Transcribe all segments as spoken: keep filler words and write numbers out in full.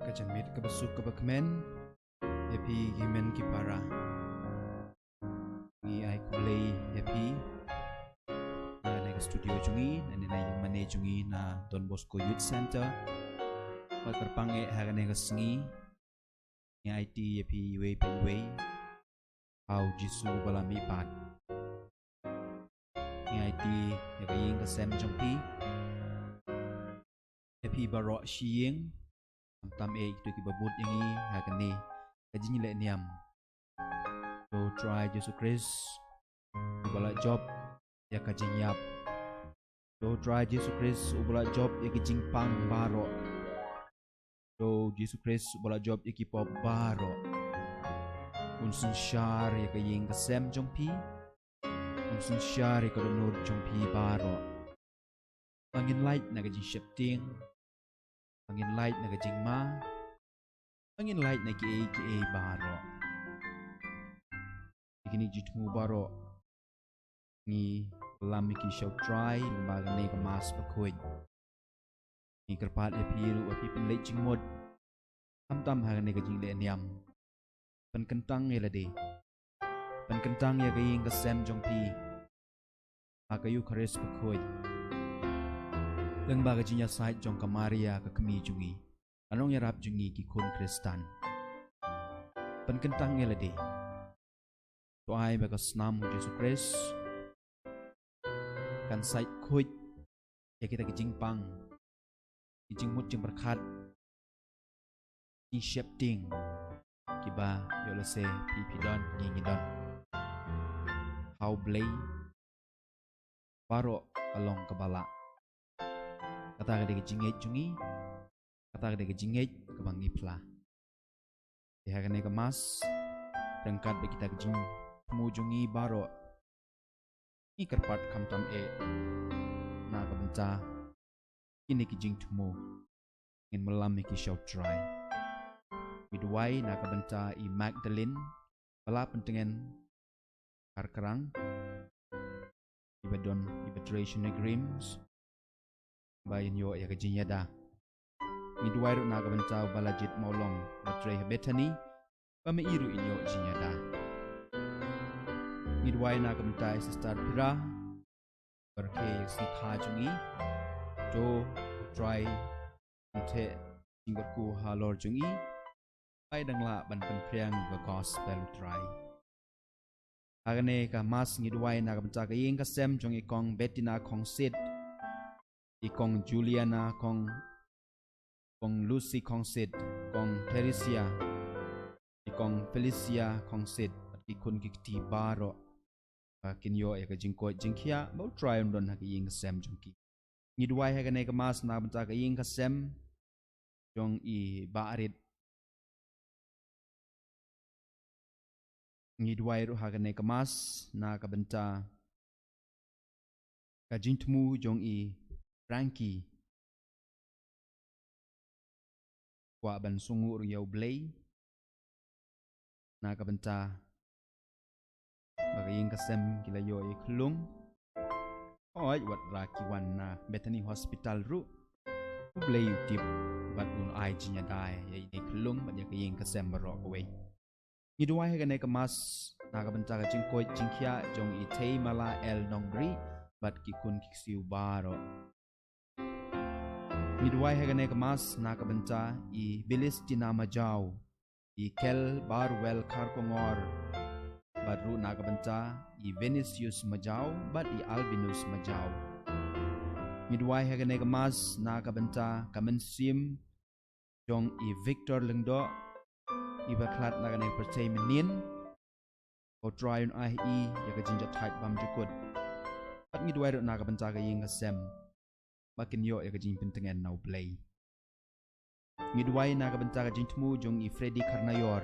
Ka janmiet kaba suk kaba kmen ïa phi ki hynmen ki para. Ngi ai khublei ïa phi na kane ka studio jong ngi, na kane ka mane jong ngi na Don Bosco Youth Center. Bad kyrpang eh ha kane ka sngi ngi aiti ïa phi iwei pa iwei ha u Jisu uba la mihpat. Ngi aiti ïa ka ïing ka sem jong phi, ïa phi baroh shi ïing, khamtam eh ïa kito kiba bud ïa ngi ha kane ka jingleh niam. To Trai Jisu Khrist uba la jop ïa ka jingïap. To Trai Jisu Khrist uba la jop ïa ka jingpang baroh. To Jisu Khrist uba la jop ïa ki pop baroh. Un synshar ïa ka ïing ka sem jong phi. Un synshar ïa ka dohnud jong phi baroh. Ba ngin lait na ka jingsheptieng, ba ngin lait na ka jingma, ba ngin lait na kiei kiei baroh. Ïa kine ki jingthmu baroh ngi lam ïa ki sha u Trai lyngba kane ka Mass bakhuid. Ngi kyrpad ïa phi ruh ba phin pynleit jingmut khamtam ha kane ka jingleh niam. Pynkyntang ïa lade, pynkyntang ïa ka ïing ka sem jong phi ha ka Eukharist bakhuid, lyngba ka jingïasaid jong ka Maria ka kmie jong ngi, ka nongïarap jong ngi ki khun Khristan. Pynkyntang ïa lade. To ai ba ka snam u Jisu Khrist kan said khuid ïa kita ki jingpang, ki jingmut jingpyrkhat, jingsheptieng kiba ïoh lehse phi phi don, ngi ngi don. Ha u Blei baroh ka long kaba lah. Kata ka dei ka jingngeit jong ngi, kata ka dei ka jingngeit kaba ngi phla. Te ha kane ka Mass, ryngkat bad kita ki jingthmu jong ngi baroh, ngi kyrpad khamtam eh na ka bynta kine ki jingthmu. Ngin ïalam ïa ki sha u Trai. Ngi duwai na ka bynta i Magdalene ba la pyntngen Kharkrang, iba don, iba trei sha NEIGRIHMS, ba in ïoh ïa ka jingïada. Ngi duwai ruh na ka bynta u Balajied Mawlong ba trei ha Bethany, ba ma i ruh in ïoh jingïada. Ngi duwai na ka bynta i Sister Pira, ba rkhie ïa ka sngi kha jong i. To u Trai un theh jingkyrkhu halor jong i, ba i dang lah ban pynphriang ïa ka gospel u Trai. Ha kane ka Mass ngi duwai na ka bynta ka ïing ka sem jong i Kong Bettina Khongsit, i Kong Juliana Khong, Kong Lucy Khongsit, Kong Theresia, i Kong Felicia Khongsit, bad ki khun ki kti baroh, ba kin ïoh ïa ka jingkoit jingkhiah ba u Trai un don ha ka ïing ka sem jong ki. Ngi duwai ha kane ka Mass na ka bynta ka ïing ka sem jong i Bah Rit. Ngi duwai ruh ha kane ka Mass na ka bynta ka jingthmu jong i Frankie. Kwah ban sngewnguh ruh ïa u Blei na ka bynta ba ka ïing ka sem ki la ïoh ïa i khyllung. Hooid, wat la ki wan na Bethany Hospital ruh, u Blei u tip bad un ai jingïada ïa ine i khyllung bad ïa ka ïing ka sem baroh kawei. Ngi duwai ha kane ka Mass na ka bynta ka jingkoit jingkhiah jong i Thei Mala L Nongbri bad ki khun ki ksiew baroh. Ngi duwai ha kane ka Mass na ka bynta i Bilistina Majaw, i Kel Barwel Kharkongor, bad ruh na ka bynta i Vinicius Majaw bad i Albinus Majaw. Ngi duwai ha kane ka Mass na ka bynta ka mynsiem jong i Victor Lyngdoh, iba khlad na kane ka pyrthei mynnin. Ba u Trai un ai ha i ïa ka jingjahthait bymjukut. Bad ngi duwai ruh na ka bynta ka ïing ka sem, ba kin ïoh ïa ka jingpyntngen na u Blei. Ngi duwai na ka bynta ka jingthmu jong i Freddy Kharnaior.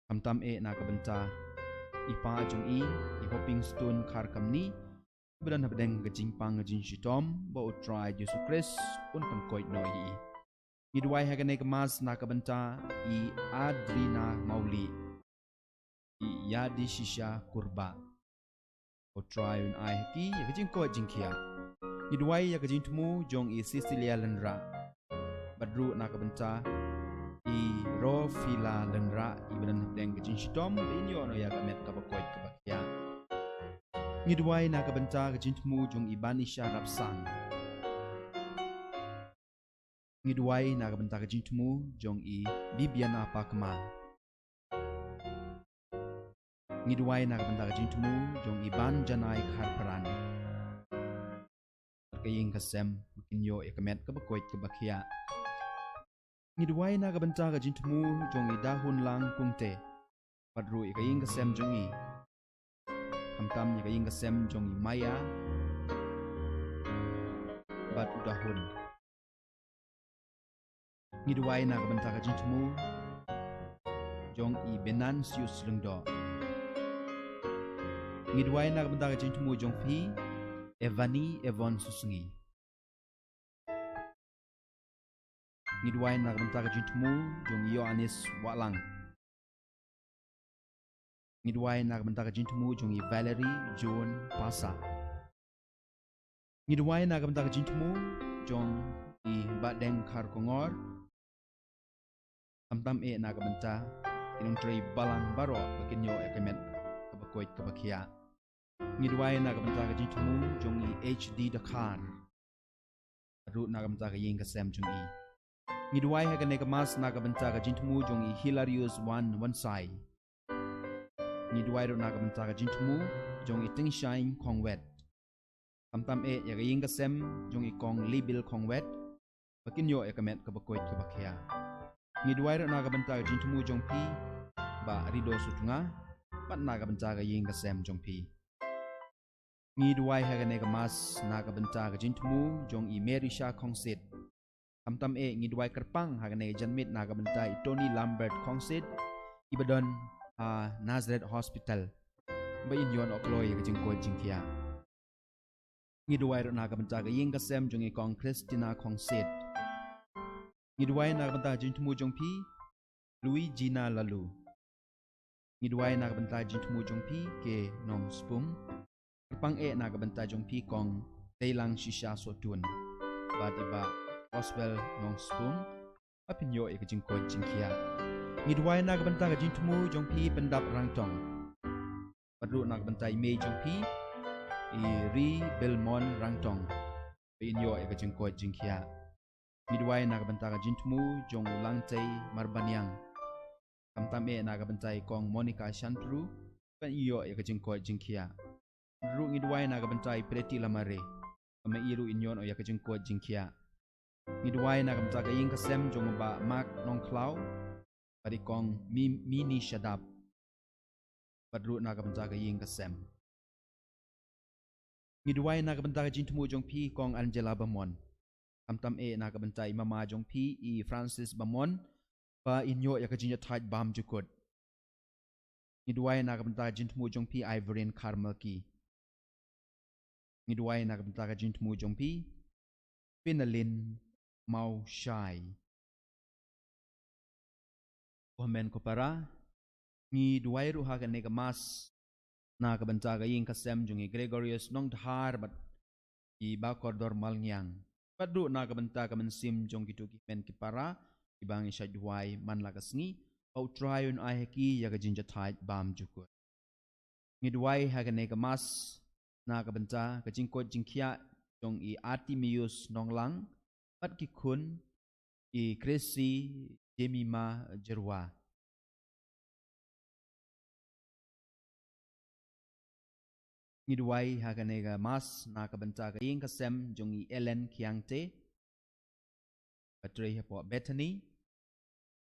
Khamtam eh na ka bynta i pa jong i, i Hopingstone Kharkamni, ba don hapdeng ka jingpang ka jingshitom, ba u Trai Jisu Khrist un pynkoit noh ïa i. Ngi duwai ha kane ka Mass na ka bynta i Adrina Mawlieh, i Yadishisha Kurbah, U Trai un ai ha ki ïa ka jingkoit jingkhiah. Ngi duwai ïa ka jingthmu jong i Cecilia Lynrah. Bad ruh na ka bynta i Rofila Lynrah, i ba don hapdeng ka jingshitom, ba in ïoh noh ïa ka met kaba koit kaba khiah. Ngi duwai na ka bynta ka jingthmu jong i Banisha Rapsang. Ngi duwai na ka bynta ka jingthmu jong i Bibiana Pakma. Ngi duwai na ka bynta ka jingthmu jong i Banjanai Kharpran. Bad ka ïing ka sem, ba kin ïoh ïa ka met kaba koit kaba khiah. Ngi duwai na ka bynta ka jingthmu jong i Dahunlang Kungte. Bad ruh ïa ka ïing ka sem jong i. Khamtam ïa ka ïing ka sem jong i Maya bad u Dahun. Ngi duwai na ka bynta ka jingthmu jong i Venantius Lyngdoh. Ngi duwai na ka bynta ka jingthmu jong phi, Evani Evon Susngi. Ngi duwai na ka bynta ka jingthmu jong i Ïoannis Wahlang. Ngi duwai na ka bynta ka jingthmu jong i Valerie June Pasa. Ngi duwai na ka bynta ka jingthmu jong i Bahdeng Kharkongor. Khamtam eh na ka bynta ki nongtrei balang baroh, ba kin ïoh ïa ka met kaba koit kaba khiah. Ngi duwai na ka bynta ka jingthmu jong i H D Dkhar. Ruh na ka bynta ka ïing ka sem jong i. Ngi duwai ha kane ka Mass na ka bynta ka jingthmu jong i Hilarius Wan Wansai. Ngi duwai ruh na ka bynta ka jingthmu jong i Tingshain Khongwet. Khamtam eh ïa ka ïing ka sem jong i Kong Libil Khongwet, ba kin ïoh ïa ka met kaba koit kaba khiah. Ngi duwai ruh na ka bynta ka jingthmu jong phi, Bah Rido Sutnga, bad na ka bynta ka ïing ka sem jong phi. Ngi duwai ha kane ka Mass na ka bynta ka jingthmu jong i Merisha Khongsit. Khamtam eh ngi duwai kyrpang ha kane ka janmiet na ka bynta i Tony Lambert Khongsit, i ba don ha Nazareth Hospital, ba in ïoh noh kloi ïa ka jingkoit jingkhiah. Ngi duwai ruh na ka bynta ka ïing ka sem jong i Kong Christina Khongsit. Ngi duwai na ka bynta ka jingthmu jong phi, Luigina Laloo. Ngi duwai na ka bynta ka jingthmu jong phi, K Nongspung. Kyrpang eh na ka bynta jong phi, Kong Deilang Shisha Sohtun bad i Bah Oswell Nongspung, ba phin ïoh ïa ka jingkoit jingkhiah. Ngi duwai na ka bynta ka jingthmu jong phi, Pyndap Rangtong. Bad ruh na ka bynta i mei jong phi, i Ri Belmon Rangtong, ba in ïoh ïa ka jingkoit jingkhiah. Ngi duwai na ka bynta ka jingthmu jong u Langtei Marbaniang. Khamtam eh na ka bynta i Kong Monica Shantru, ba in ïoh ïa ka jingkoit jingkhiah. Ruh ngi duwai na ka bynta i Preti Lamare, ba ma i ruh in ïoh noh ïa ka jingkoit jingkhiah. Ngi duwai na ka bynta ka ïing ka sem jong u Bah Mark Nongkhlaw bad i Kong Mi-, Mini Shadap. Bad ruh na ka bynta ka ïing ka sem. Ngi duwai na ka bynta ka jingthmu jong phi, Kong Angela Bamon. Khamtam eh na ka bynta i mama jong phi, i Francis Bamon, ba in ïoh ïa ka jingïathait bymjukut. Ngi duwai na ka bynta ka jingthmu jong phi, Ivorin Kharmalki. Ngi duwai na ka bynta ka jingthmu jong phi, Pinalin Mawshai. Ko hynmen ko para, ngi duwai ruh ha kane ka Mass na ka bynta ka ïing ka sem jong i Gregorius Nongdhar bad i Bah Kordor Malngiang. Bad ruh na ka bynta ka mynsiem jong kito ki hynmen ki para, kiba ngi shait duwai man la ka sngi, ba U Trai un ai ha ki ïa ka jingïathait bymjukut. Ngi duwai ha kane ka Mass na ka bynta ka jingkoit jingkhiah jong i Artimius Nonglang bad ki khun, i Chrissy, Jemima Jyrwa. Ngi duwai ha kane ka Mass na ka bynta ka ïing ka sem jong i Ellen Khiangte, ba trei hapoh Bethany.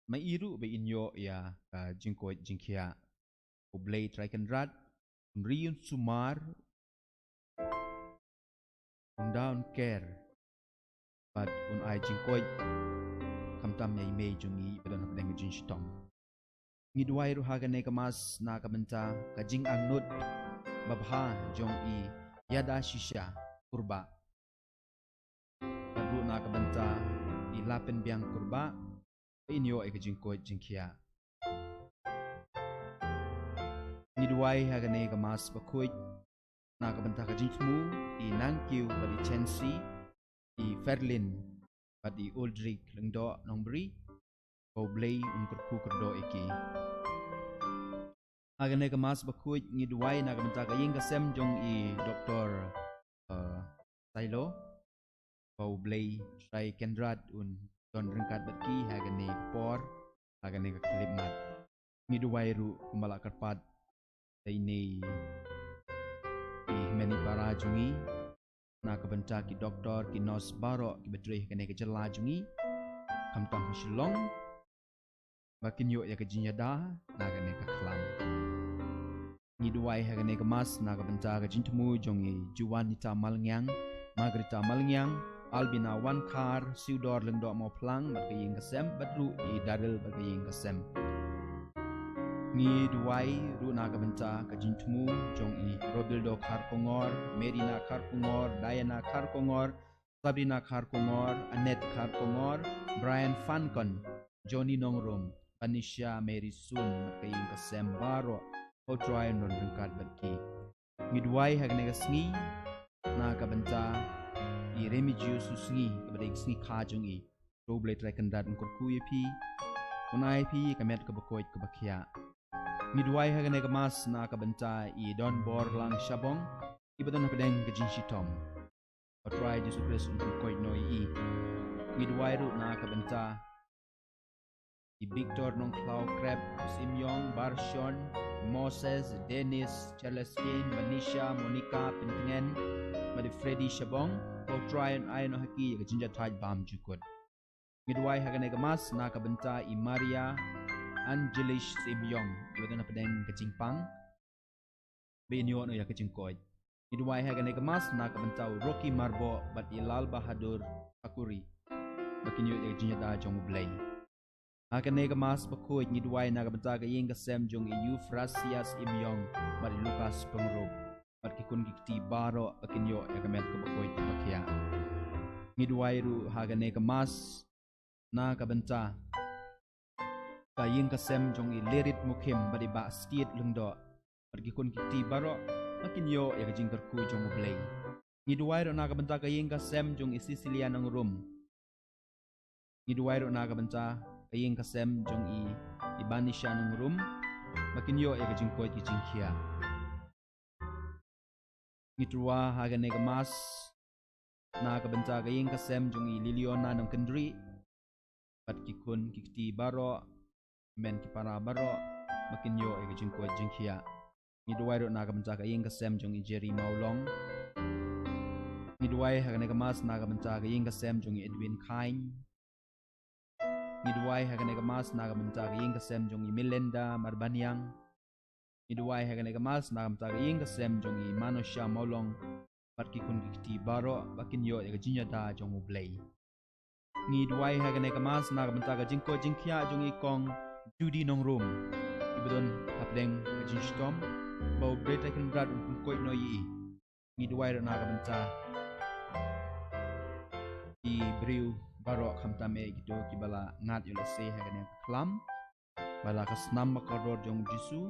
Ma i ruh ba in ïoh ïa ka jingkoit jingkhiah. U Blei Trai Kynrad un ri un sumar, un da un ker bad un ai jingkoit, khamtam ïa i mei jong ngi ba don hapdeng ka jingshitom. Ngi duwai ruh ha kane ka Mass na ka bynta ka jingangnud babha jong i Ïada Shisha Kurbah. Bad ruh na ka bynta i Lapynbiang Kurbah, ba in ïoh ïa ka jingkoit jingkhiah. Ngi duwai ha kane ka Mass bakhuid Na ka bynta ka jingthmu, i Nangkiew bad i Chancy, i Ferlin bad i Uldrik Lyngdoh Nongbri, ba U Blei un kyrkhu kyrdoh ïa ki. Ha kane ka Mass bakhuid ngi duwai na ka bynta ka ïing ka sem jong i Doktor, eh, Sailo, ba U Blei Trai Kynrad un don ryngkat bad ki ha kane ka por, ha kane ka khyllipmat. Ngi duwai ruh kumba la kyrpad da ine i hynmen i para jong ngi, na ka bynta ki doktor, ki nurse baroh kiba trei ha kane ka jylla jong ngi, khamtam ha Shillong, ba kin ïoh ïa ka jingïada na kane ka khlam. Ngi duwai ha kane ka Mass na ka bynta ka jingthmu jong i Juanita Malngiang, Margarita Malngiang, Albina Wankhar, Siudor Lyngdoh Mawphlang bad ka ïing ka sem, bad ruh i Daril bad ka ïing ka sem. Ngi duwai ruh na ka bynta ka jingthmu jong i Robildo Kharkongor, Merina Kharkongor, Diana Kharkongor, Sabrina Kharkongor, Annette Kharkongor, Brian Fankon, Johnny Nongrum, Vanisha Mary Sun, bad ka ïing ka sem baroh, ba U Trai un don ryngkat bad ki. Ngi duwai ha kane ka sngi na ka bynta i Remigius Susngi, kaba dei ka sngi kha jong i. To U Blei Trai Kynrad un kyrkhu ïa phi, un ai phi ka met kaba koit kaba khiah. Ngi duwai ha kane ka Mass na ka bynta i Donborlang Shabong, iba don hapdeng ka jingshitom. Ba U Trai Jisu Khrist un pynkoit noh ïa i. Ngi duwai ruh na ka bynta i Victor Nongkhlaw Krep, Syiem Ïong, Barshon, Moses, Dennis, Celestine, Manisha, Monica, Pyntngen, bad i Freddy Shabong, ba U Trai un ai noh ha ki ïa ka jingïathait bymjukut. Ngi duwai ha kane ka Mass na ka bynta i Maria Angelis Syiem Ïong, iba don hapdeng ka jingpang, ba in ïoh noh ïa ka jingkoit. Ngi duwai ha kane ka Mass na ka bynta u Rocky Marboh bad i Lal Bahadur Thakuri, ba kin ïoh ïa ka jingïada jong U Blei. Ha kane ka Mass bakhuid ngi duwai na ka bynta ka ïing ka sem jong i Euphrasias Syiem Ïong bad i Lucas Pyngrope, bad ki khun ki kti baroh ba kin ïoh ïa ka met kaba koit kaba khiah. Ngi duwai ruh ha kane ka Mass na ka bynta ka ïing ka sem jong i Lerit Mukhim bad i Bah Stiet Lyngdoh, bad ki khun ki kti baroh ba kin ïoh ïa ka jingkyrkhu jong U Blei. Ngi duwai ruh na ka bynta ka ïing ka sem jong i Cecilia Nongrum. Ngi duwai ruh na ka bynta ka ïing ka sem jong i, i Banisha Nongrum, ba kin ïoh ïa ka jingkoit ka jingkhiah. Ngi duwai ha kane ka Mass na ka bynta ka ïing ka sem jong i Liliona Nongkyndri, bad ki khun ki kti baroh, men ki para baroh, ba kin ïoh ïa ka jingkoit jingkhiah. Ngi duwai ruh na ka bynta ka ïing ka sem jong i Jerry Mawlong. Ngi duwai ha kane ka Mass na ka bynta ka ïing ka sem jong i Edwin Khain. Ngi duwai ha kane ka Mass na ka bynta ka ïing ka sem jong i Melinda Marbaniang. Ngi duwai ha kane ka Mass na ka bynta ka ïing ka sem jong i Manosha Mawlong, bad ki khun ki kti baroh ba kin ïoh ïa ka jingïada jong U Blei. Ngi duwai ha kane ka Mass na ka bynta ka jingkoit jingkhiah jong i Kong Judy Nongrum, iba don hapdeng ka jingshitom, ba U Blei Trai Kynrad un pynkoit noh ïa i. Ngi duwai ruh na ka bynta ki briew baroh khamtam eh kito kiba la ngat ïa lehse ha kane ka khlam, ba la ka snam ba kordor jong U Jisu,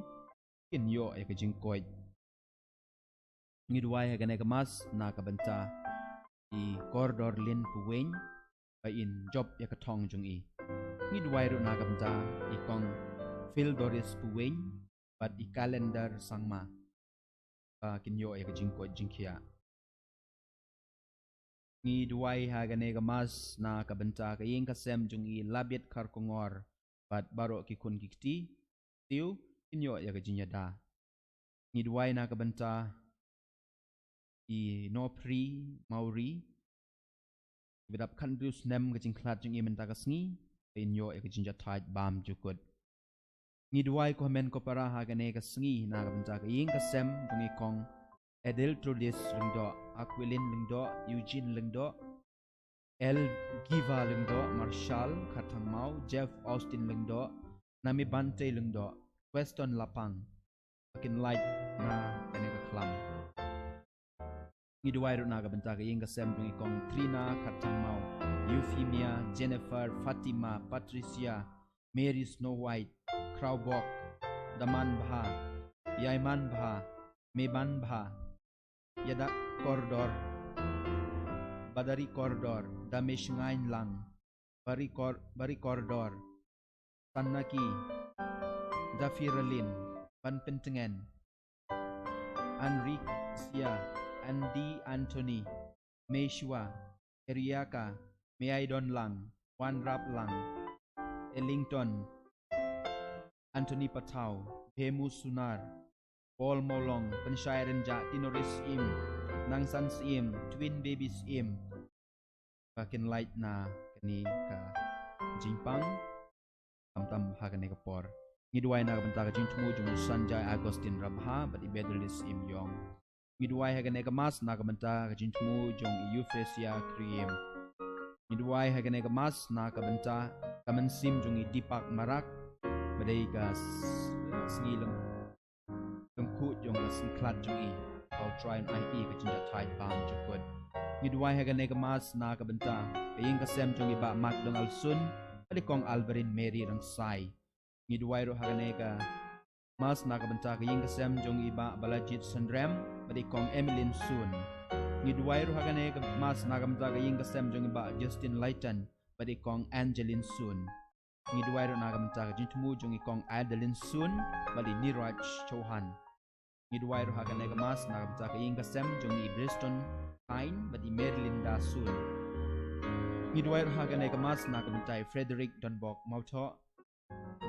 kin ïoh ïa ka jingkoit. Ngi duwai ha kane ka Mass na ka bynta i Kordor Lin Puweng, ba in jop ïa ka thong jong i. Ngi duwai ruh na ka bynta i Kong Phil Doris Puweng bad i Calendar Sangma, ba kin ïoh ïa ka jingkoit jingkhiah. Ngi duwai ha kane ka Mass na ka bynta ka ïing ka sem jong i Labit Kharkongor bad baroh ki khun ki kti, tiew kin ïoh ïa ka jingïada. Ngi duwai na ka bynta i Nopri Mauri, iba dap khathynriew snem ka jingkhlad jong i mynta ka sngi, ba in ïoh ïa ka jingïathait bymjukut. Ngi duwai ko hynmen ko para ha kane ka sngi na ka bynta ka ïing ka sem jong i Kong Adel Trulis Lyngdoh, Aquilin Lyngdoh, Eugene Lyngdoh, El Giva Lyngdoh, Marshall Kharthangmaw, Jeff Austin Lyngdoh, Nami Bante Lyngdoh, Weston Lapang, ba kin lait na kane ka khlam. Ngi duwai ruh na ka bynta ka ïing ka sem jong i Kong Trina Kharthangmaw, Euphemia, Jennifer, Fatima, Patricia, Mary Snow White, Crowbock, Daman Bha, Yaiman Bha, Meban Bha, Yadak Kordor, Badari Kordor, Damesh Ngain Lang, Bari Kor-, Bari Kordor, Tanaki, Dafiralin, Ban Pentengen, Anrik Sia, Andy Anthony, Meshua, Eriaka, Meaidon Lang, Wanrap Lang, Ellington, Anthony Pathau, Bhemu Sunar, Paul Molong, Penshai Renja, Tinore Sim, Nangsan Sim, Twin Baby Sim, ka kin lait na kani ka jingpang, tam tam ha kane ka por. Ngi duwai na ka bynta ka jingthmu jong u Sanjay Augustine Rabha, bad i Bedelis Im Yong. Ngi duwai ha kane ka mas na ka bynta ka jingthmu jong i Euphrasia Krim. Ngi duwai ha kane ka mas na ka bynta ka mynsiem jong i Deepak Marak, ba dei ka s-, sngi leng, lengkhuh jong ka sngewkhlad jong i. Ko Trai un ai i ka jingjahthait bymjukut. Ngi duwai ha kane ka mas na ka bynta ka ïing ka sem jong i Bah Mak Dong Alsun, bad i Kong Alberin Mary Rangsai. Ngi duwai ruh ha kane ka mas na ka bynta ka ïing ka sem jong i Bah Balajit Sanrem, bad i Kong Emilin Sun. Ngi duwai ruh ha kane ka mas na ka bynta ka ïing ka sem jong i Bah Justin Laitan, bad i Kong Angelin Sun. Ngi duwai ruh na ka bynta ka jingthmu jong i Kong Adeline Sun, bad i Niraj Chauhan. Ngi duwai ruh ha kane ka mas na ka bynta ka ïing ka sem jong i Briston Kine, bad i Merlinda Sun. Ngi duwai ruh ha kane ka mas na ka bynta i Frederick Donbok Mautho,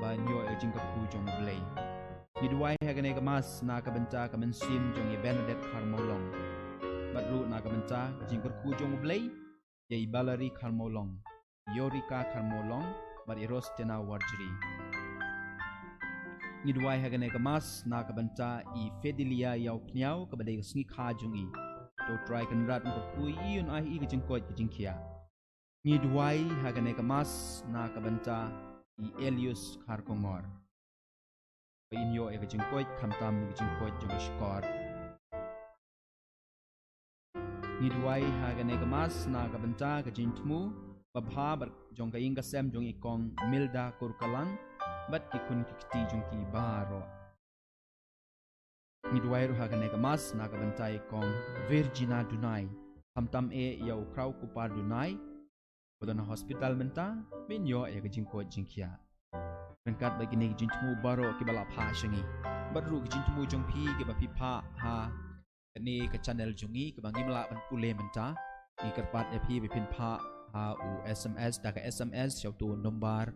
ba in ïoh ïa ka jingkyrkhu jong U Blei. Ngi duwai ha kane ka mas na ka bynta ka mynsiem jong i Bernadette Kharmawlong, bad ruh na ka bynta ka jingkyrkhu jong U Blei ïa i Valerie Kharmawlong, Yorika Kharmawlong, bad i Rostena Warjri. Ngi duwai ha kane ka mas na ka bynta i Fedelia Ïawphniaw, kaba dei ka sngikha jong i. To Trai Kynrad un kyrkhu ïa i, un ai i ka jingkoit ka jingkhiah. Ngi duwai ha kane ka mas na ka bynta i Elius Kharkongor, ba in ïoh ïa ka jingkoit khamtam ka jingkoit jong ka shkor. Ngi duwai ha kane ka mas na ka bynta ka jingthmu babha bad jong ka ïing ka sem jong i Kong Milda Kurkalang, bad ki khun ki kti jong ki baroh. Ngi duwai ruh ha kane ka mas na ka bynta i Kong Virgina Dunai, khamtam eh ïa u Khraw Kupar Dunai, ba don ha hospital mynta, ba in ïoh ïa ka jingkoit jingkhiah. Ryngkat bad kine ki jingthmu baroh kiba la phah sha ngi, bad ruh ki jingthmu jong phi kiba phi phah ha kane ka channel jong ngi kaba ngim lah ban pule mynta, ngi kyrpad ïa phi ba phin phah ha u S M S, da ka S M S sha uto u nombar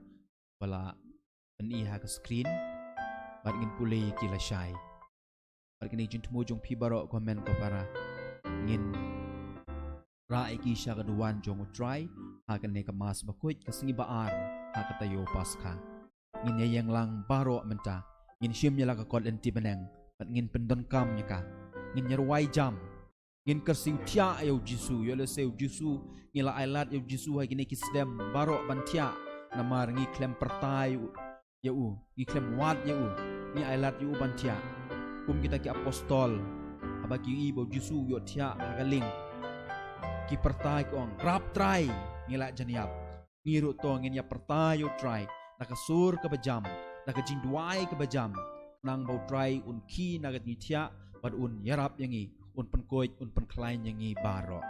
ba la pyni ha ka screen, bad ngin pule ïa ki lashai. Bad kine ki jingthmu jong phi baroh ko hynmen ko para, ngin rah ïa ki sha ka duwan jong U Trai ha kane ka mas bakhuid, ka sngi ba ar ha ka taïew Paskha. Ngin ïa ïeng lang baroh mynta, ngin shim ïa la ka kot lynti bneng, bad ngin pyndonkam ïa ka. Ngin ïa rwai jam, ngin kyrsiew thiah ïa U Jisu. Ïoh lehse U Jisu, ngi la ailad ïa U Jisu ha kine ki snem baroh ban thiah, namar ngi khlem pyrta ïa u, ngi khlem wad ïa u, ngi ailad ïa u ban thiah. Kum kita ki apostol, haba ki ïohi ba U Jisu u ïoh thiah ha ka lieng, ki pyrta ki ong, "Rap Trai, ngi la jan ïap." Ngi ruh to ngin ïa pyrta ïa U Trai da ka sur kaba jam, da ka jingduwai kaba jam, khnang ba U Trai un khie na ka jingthiah, bad un ïarap ïa ngi, un pynkhuid, un pynkhlaiñ ïa ngi baroh.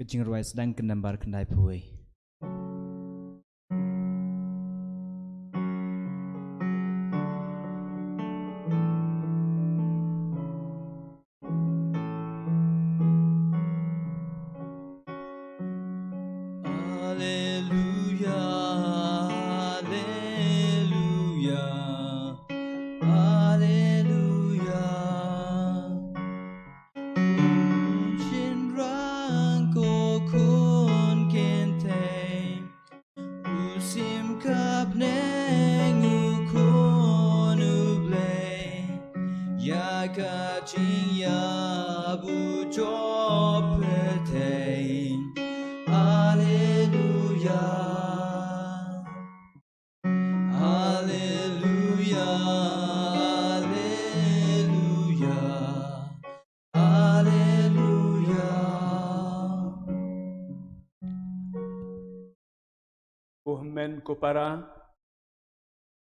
Ka jingrwai sdang ka nambar khyndai phew wei. Alleluia, alleluia, alleluia. Kum shynrang ko khun kynthei, u sim ka bneng u Khun U Blei, ïa ka jingïap u jop pyrthei. Alleluia. Alleluia, alleluia, alleluia. Ko hynmen ko para,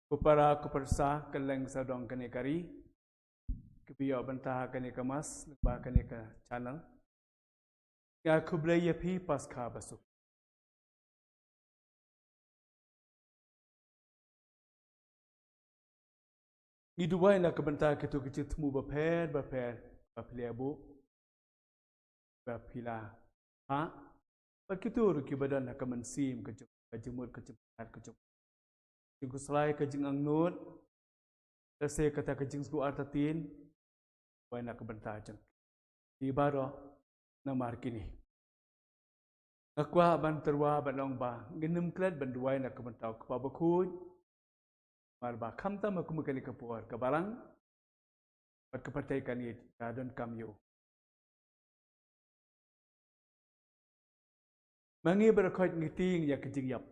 ko para ko pyrsa, kylleng sawdong kane ka ri kiba ïoh bynta ha kane ka mass lyngba kane ka channel. Nga khublei ïa phi Paskha basuk. Ngi duwai na ka bynta kito ki jingthmu bapher bapher ba phi la buh, ba phi la ha, bad kito ruh kiba don ha ka mynsiem ka jong, ka jingmut, ka jingpyrkhat, ka jong, jingkhuslai, ka jingangnud, lehse kata ka jingsngew artatien. Duwai na ka bynta jong ngi baroh namar kine. Nga kwah ban tyrwa ban ong ba ngin ym klet ban duwai na ka bynta u Kpa Bakhuid, namar ba khamtam ha kum kane ka por ka balang bad ka pyrthei kan ïa donkam ïa u. Ma ngi baroh khoit ngi tieng ïa ka jingïap.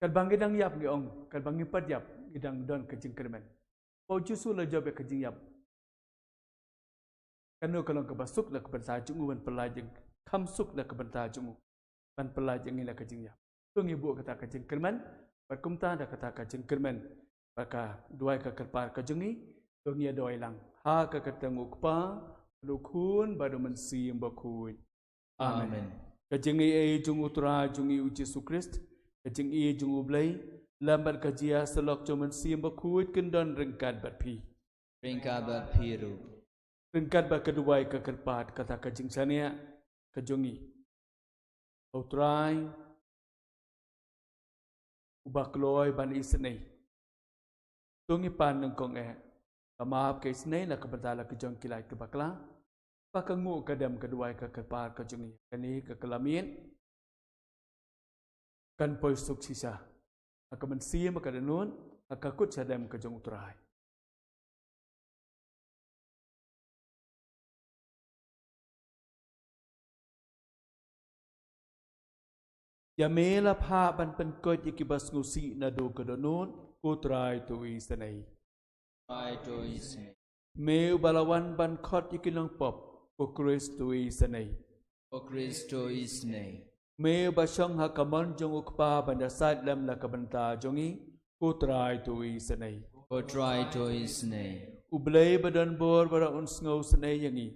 Katba ngi dang ïap ngi ong, katba ngi pat ïap ngi dang don ka jingkyrmen. Ba u Jisu u la jop ïa ka jingïap. Kano ka long kaba suk na ka bynta jong u ban pyllait ïa, kham suk na ka bynta jong u ban pyllait ïa ngi na ka jingïap. To ngi buh kata ka jingkyrmen, bad kumta da kata ka jingkyrmen bad ka duwai ka kyrpad ka jong ngi, to ngi ïa duwai lang ha ka kyrteng u Kpa, bad u Khun, bad u Mynsiem Bakhuid. Amen. Amen. Ka jingaiei jong u Trai jong ngi u Jisu Khrist, ka jingaiei jong u Blei, lem bad ka jingïasyllok jong u Mynsiem Bakhuid kin don ryngkat bad phi. Ryngkat bad phi ruh. Ryngkat bad ka duwai ka kyrpad kata ka jingshaniah ka jong ngi. U Trai uba kloi ban isynei, to ngi pan nyngkong eh ka map ka isynei na ka bynta la ka jong ki lait ki bakla, ba ka nguh ka dem ka duwai ka kyrpad ka jong ngi kane ka kylla miet kan poi suk shisha ha ka mynsiem, ha ka dohnud, ha ka kut sha dem ka jong u Trai. Ïa me la phah ban pynkoit ïa kiba sngewsih naduh ka dohnud, ko Trai to isynei. Trai to isynei. Me uba la wan ban khot ïa ki nongpop, ko Khrist to isynei. Ko Khrist to isynei. Me uba shong ha ka mon jong u Kpa ban ïasaid lem na ka bynta jong ngi, ko Trai to isynei. Ko Trai to isynei. U Blei ba don bor baroh un sngewsynei ïa ngi,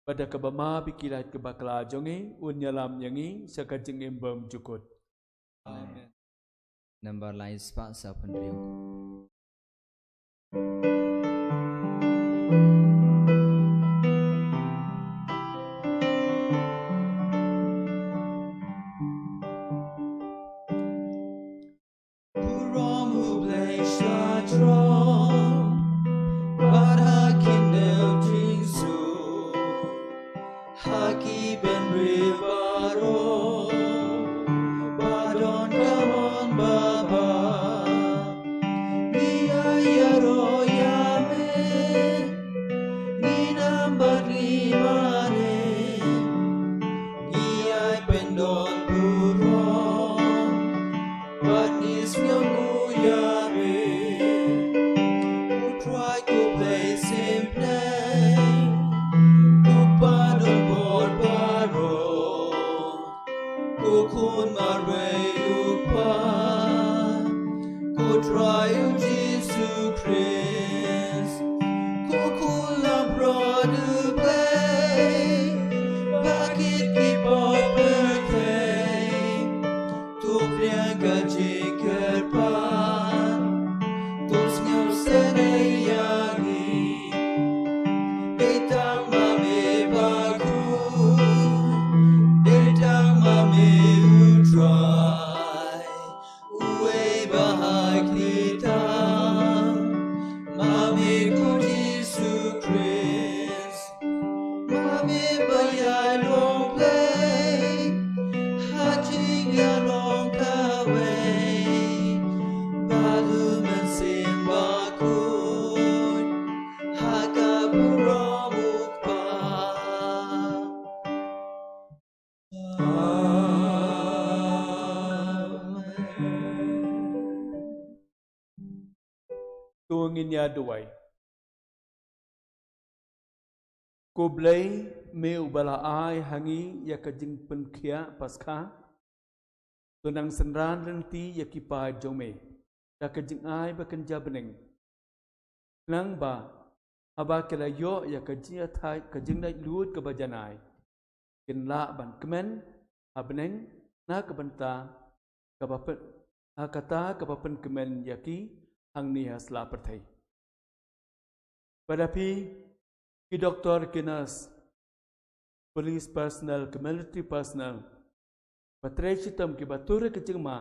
bad da kaba map ïa ki lait ki bakla jong ngi un ïalam ïa ngi sha ka jingim bymjukut. Amen. Nambar lai spah saw phew hynriew. Burom U Blei sha jrong, bad ha ki hynñiew jingsuk, ha ki bynriew baroh ba don ka mon babha. Ngi ïa ïaroh ïa me, ngi nam bad ngi mane, ngi ïai pyndon burom bad ngi sngewnguh ïa me. U Trai ko Blei symphna, ko Kpa don bor baroh, ko Khun marwei u Kpa, ko Trai u Jisu Khrist, ko Khun langbrot U Blei, bad Ka jingkyrpad, to sngewsynei ïa ngi. Dei tang ma me bakhuid, dei tang ma me u Trai. Uwei ba ha kti tam, ma me ko Jisu Khrist. Ma me ba ïaid long Blei, ha jingïalong kawei, bad u Mynsiem Bakhuid, ha ka burom u Kpa. Amen. To ngin ïa duwai. Ko Blei, me uba la ai ha ngi ïa ka jingpynkhiah Paskha, to nang synran lynti ïa ki paid jong me da ka jingai ba kynja bneng. Khnang ba haba ki la ïoh ïa ka jingïathait, ka jinglaitluid kaba janai, kin lah ban kmen ha bneng na ka bynta kaba pyn, ha kata kaba pynkmen ïa ki hangne ha sla pyrthei. Bad ïa phi ki doktor, ki nurse, police personnel, ki military personnel, ba trei shitom, kiba tur ïa ka jingma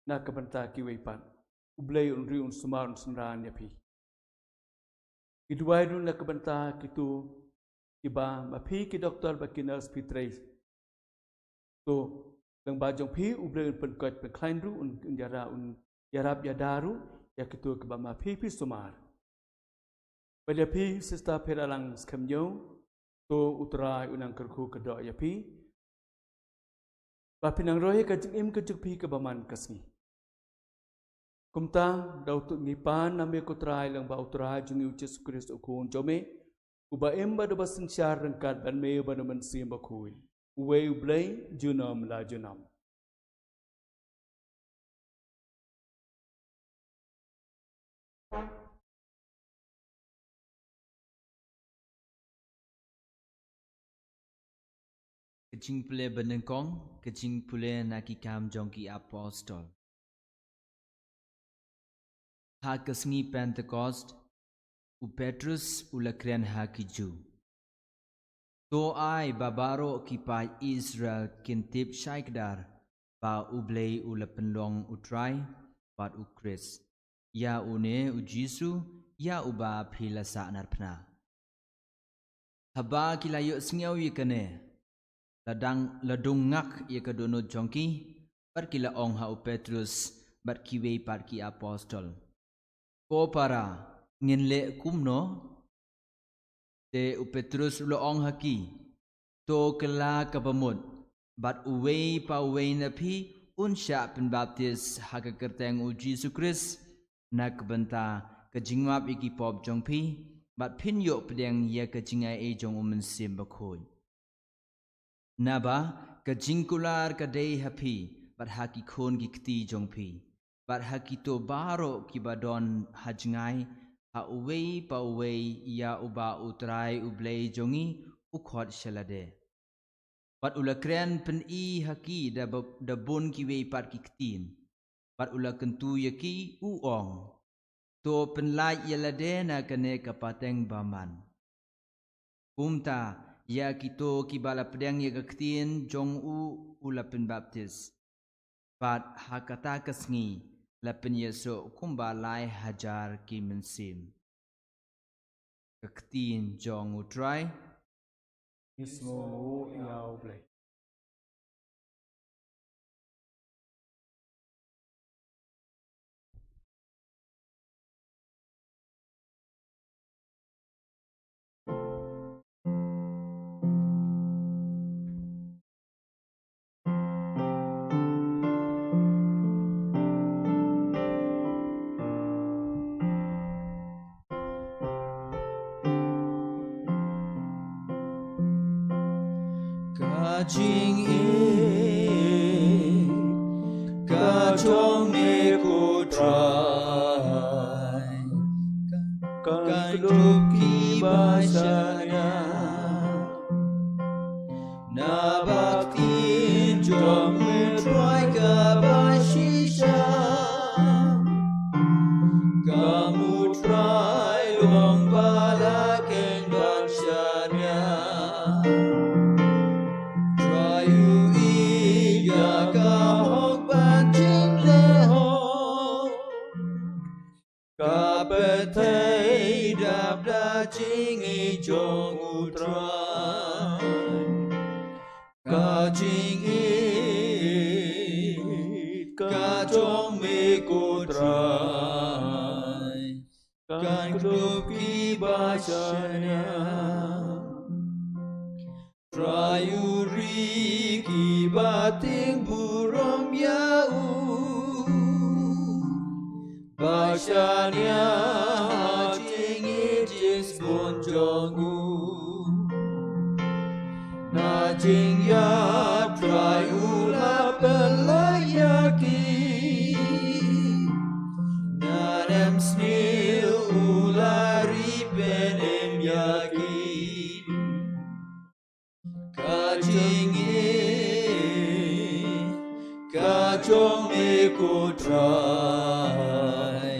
na ka bynta kiwei pat, U Blei un ri, un sumar, un synran ïa phi. Ngi duwai ruh na ka bynta kito kiba, ma phi ki doktor bad ki nurse phi trei. To lyngba jong phi U Blei un pynkoit pynkhlaiñ ruh, un, un ïarap, un ïarap ïada ruh ïa kito kiba ma phi phi sumar. Bad ïa phi Sister Pherallang Skhem Ïew, to U Trai un nang kyrkhu kyrdoh ïa phi, ba phin nang roi ïa ka jingim ka jong phi kaba man ka sngi. Kumta, da uto ngi pan na me ko Trai lyngba U Trai jong ngi U Jisu Khrist U Khun jong me, uba im bad uba synshar ryngkat bad me bad U Mynsiem Bakhuid, uwei U Blei, junom la junom. Ka jingpule banyngkong, ka jingpule na ki kam jong ki apostol. Ha ka sngi Pentekost, u Petrus u la kren ha ki Jiw: To ai ba baroh ki paid Israel kin tip shai kdar ba U Blei u la pynlong U Trai bad U Khrist, ïa une U Jisu, ïa uba phi la sahnarphna. Haba ki la ïohsngew ïa kane, la dang, la dung ngak ïa ka dohnud jong ki, bad ki la ong ha u Petrus bad kiwei pat ki apostol: Ko para, ngin leh kumno? Te u Petrus u la ong ha ki: To kylla kaba mut, bad uwei pa uwei na phi un shah pynbaptis ha ka kyrteng U Jisu Khrist, na ka bynta ka jingmap ïa ki pop jong phi, bad phin ïoh pdiang ïa ka jingaiei jong U Mynsiem Bakhuid. Naba ka jingkular ka dei ha phi bad ha ki khun ki kti jong phi, bad ha kito baroh kiba don ha jngai, ha uwei pa uwei ïa uba U Trai U Blei jong ngi u khot sha lade. Bad u la kren pyni ha ki da ba, da bun kiwei pat ki ktien. Bad u la kyntu ïa ki u ong: To pynlait ïa lade na kane ka pateng bymman. Kumta ïa kito kiba la pdiang ïa ka ktien jong u, u la pynbaptis. Bad ha kata ka sngi la pynïasoh kumba lai hajar ki mynsiem. Ka ktien jong U Trai. Ngi sngewbha ïa U Blei. Ka jingim ka jong me ko Trai, kan kdup kiba shaniah. Naba ka ktien jong U Trai ka bai jingïeit jong U Trai. Ka jingïeit ka jong me ko Trai, kan kdup kiba shaniah. Trai, u ri kiba tieng burom ïa u, ba shaniah ha jingïeit bun jong u. Na jingïaid Trai u la pynlait ïa ki, na nemsniew u la ri pynim ïa ki. Ka jingïeit ka jong me ko Trai,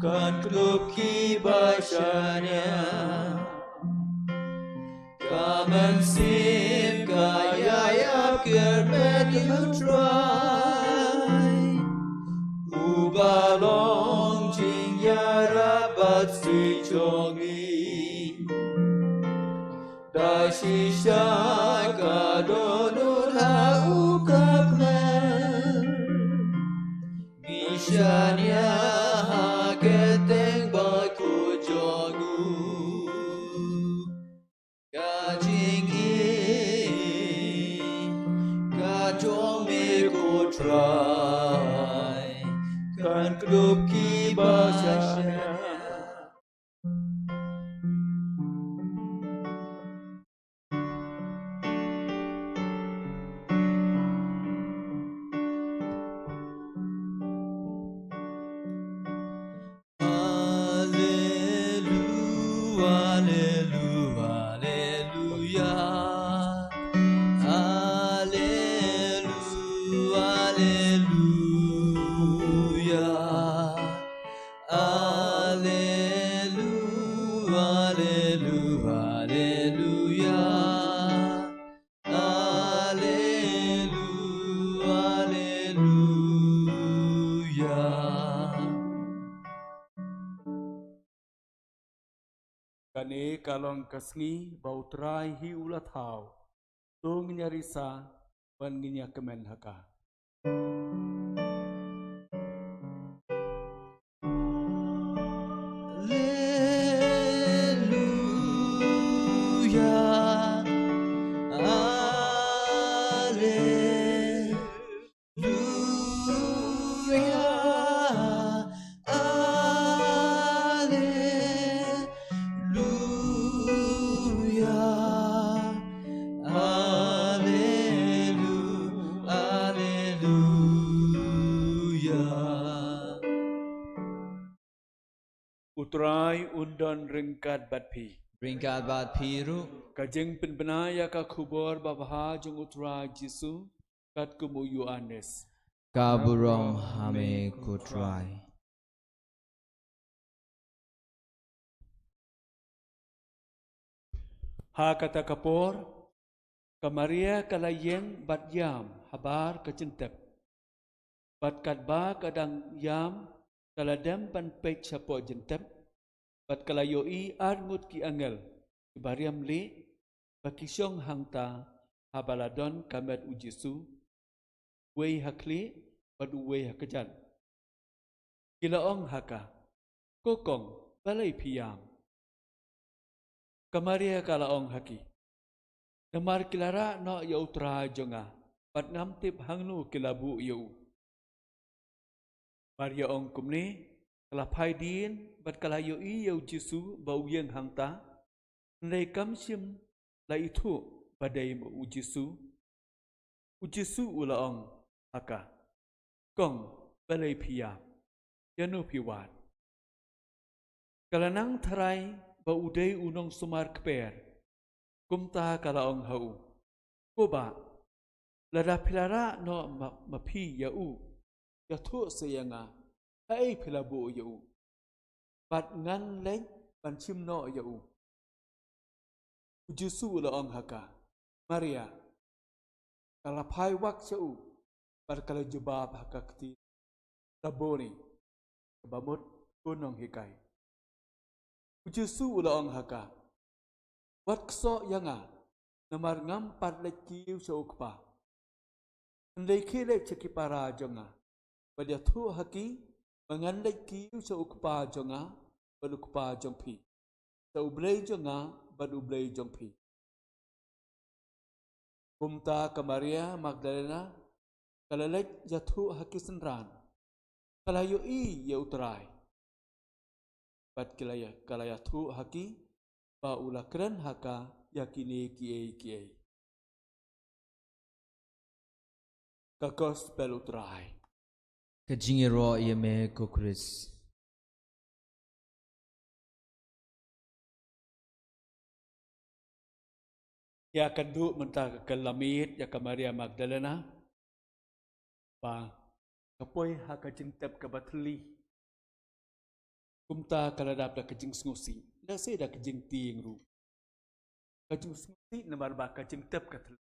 kan kdup kiba shaniah. Ka mynsiem ka ïaïap kyrmet ïa U Trai, uba long jingïarap bad sih jong ngi. Da shisha ka dohnud ha u ka kmen, ngi shaniah ha ka kyrteng bad ka jong u. Ka jingïeit ka jong me ko Trai, kan kdup kiba shaniah. Alelu, alelu, aleluya. Alelu, aleluya. Alelu, alelu, aleluya. Alelu, aleluya. Kane ka long ka sngi ba U Trai hi u la thaw. To ngin ïa risa bad ngin ïa kmen ha ka. Alleluia, alleluia, alleluia. Alelu, aleluia. U Trai un don ryngkat bad phi. Ryngkat bad phi ruh. Ka jingpynbna ïa ka khubor babha jong U Trai Jisu katkum u Ïoannis. Ka burom ha me ko Trai. Ha kata ka por, ka Maria ka la ïeng bad ïam habar ka jingtep. Bad katba ka dang ïam, ka la dem ban peit shapoh jingtep, bad ka la ïohi ar ngut ki angel kiba riam lieh, ba ki shong hangta haba la don ka met U Jisu, uwei ha khlieh bad uwei ha kjat. Ki la ong ha ka, ko kong, balei phi ïam? Ka Maria ka la ong ha ki, namar ki la rah noh ïa U Trai jong nga, bad ngam tip hangno ki la buh ïa u. Maria ong kumne, ka la phai dien bad ka la ïohi ïa U Jisu ba u ïeng hangta, hynrei kam shym la ithuh ba dei U Jisu. U Jisu u la ong ha ka, kong, balei phi ïam? Ïano phi wad? Ka la nang tharai ba u dei u nongsumar kper. Kumta ka la ong ha u, ko bah, lada phi la rah noh ma, ma phi ïa u, ïathuh sa ïa nga haei phi la buh ïa u, bad ngan leit ban shim noh ïa u. U Jisu u la ong ha ka, Maria. Ka la phai wak sha u bad ka la jubab ha ka ktien, Rabboni, kaba mut, ko nonghikai. U Jisu u la ong ha ka, wat ksoh ïa nga, namar ngam pat leit kiew sha u Kpa. Hynrei khie leit sha ki para jong nga, bad ïathuh ha ki ba ngan leit kiew sha u Kpa jong nga bad u Kpa jong phi, sha U Blei jong nga bad U Blei jong phi. Kumta ka Maria Magdalena ka la leit ïathuh ha ki synran, ka la ïohi ïa U Trai. Bad ka la ïa, ka la ïathuh ha ki ba u la kren ha ka ïa kine kiei kiei. Ka Gospel U Trai. Ka jingïaroh ïa me ko Khrist. Ïa ka duh mynta ka kylla miet ïa ka Maria Magdalena ba ka poi ha ka jingtep kaba thylli. Kumta ka la dap da ka jingsngewsih, lehse da ka jingtieng ruh. Ka jingsngewsih namar ba ka jingtep ka thylli.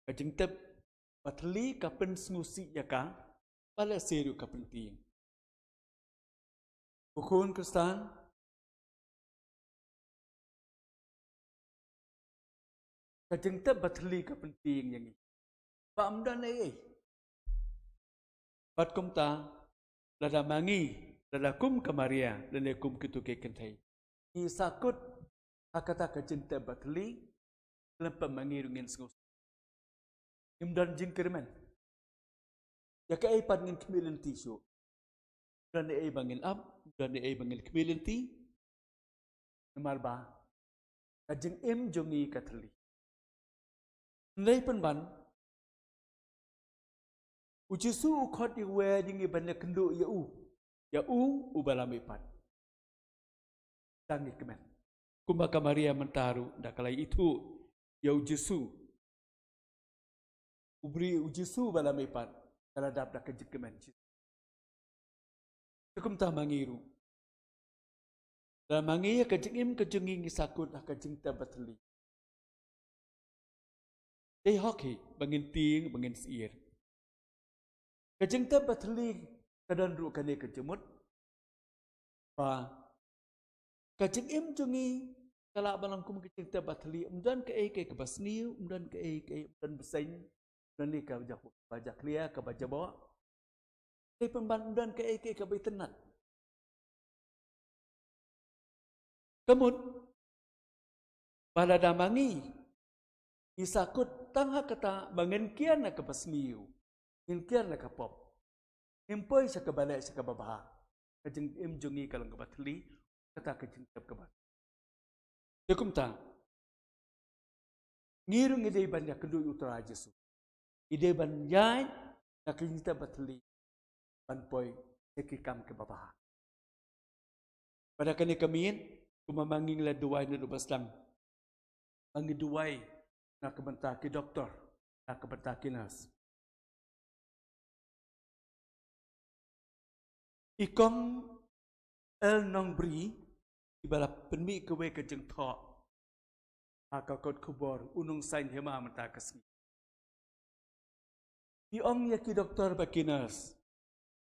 Ka jingtep ba thylli ka pynsngewsih ïa ka, ba lehse ruh ka pyntieng. Ko khun Khristan, ka jingtep ba thylli ka pyntieng ïa ngi. Ba ym don ei ei. Bad kumta, lada ma ngi, lada kum ka Maria, lane kum kito ki kynthei, ngi sahkut ha kata ka jingtep ba thylli, lem pat ma ngi ruh ngin sngewsih. Ngim don jingkyrmen ïa kaei pat ngin khmih lynti shuh. Ym don ei ei ba ngin ap, ym don ei ei ba ngin khmih lynti. Namar ba ka jingim jong ngi ka thylli. Hynrei pynban, U Jisu u khot ïa uwei ïa ngi ban ïakynduh ïa u, ïa u uba la mihpat. Tang ngi kmen. Kumba ka Maria mynta ruh da ka la ithuh ïa U Jisu. U briew U Jisu ba la mihpat, ka la dap da ka jingkmen. Te kumta ma ngi ruh, lada ma ngi ha ka jingim ka jong ngi ngi sahkut ha ka jingtep ba thylli, dei hok hi ba ngin tieng, ba ngin syier. Ka jingtep ba thylli ka don ruh kane ka jingmut ba ka jingim jong ngi ka lah ban long kum ka jingtep ba thylli, ym don kaei kaei kaba sniew, ym don kaei kaei, ym don bseiñ, ym don ne kaba ja, kaba jakhlia, kaba jaboh. Te pynban ym don kaei kaei kaba itynnad. Ka mut ba lada ma ngi ngi sahkut tang ha kata ba ngin kiar na kaba sniew, ngin kiar na ka pop, ngim poi sha kaba leh, sha kaba bha, ka jingim jong ngi ka long kaba thylli, kata ka jingtep kaba. Te kumta, ngi ruh ngi dei ban ïakynduh ïa U Trai Jisu. Ngi dei ban ïaid na ka jingtep ba thylli ban poi ïa ki kam kiba bha. Bad ha kane ka miet, kumba ma ngi la duwai naduh ba sdang, ma ngi duwai na ka bynta ki doktor, na ka bynta ki nurse. I Kong L Nongbri, iba la pynmih kawei ka jingthoh ha ka kot khubor U Nongsaiñ Hima mynta ka sngi, i ong ïa ki doktor bad ki nurse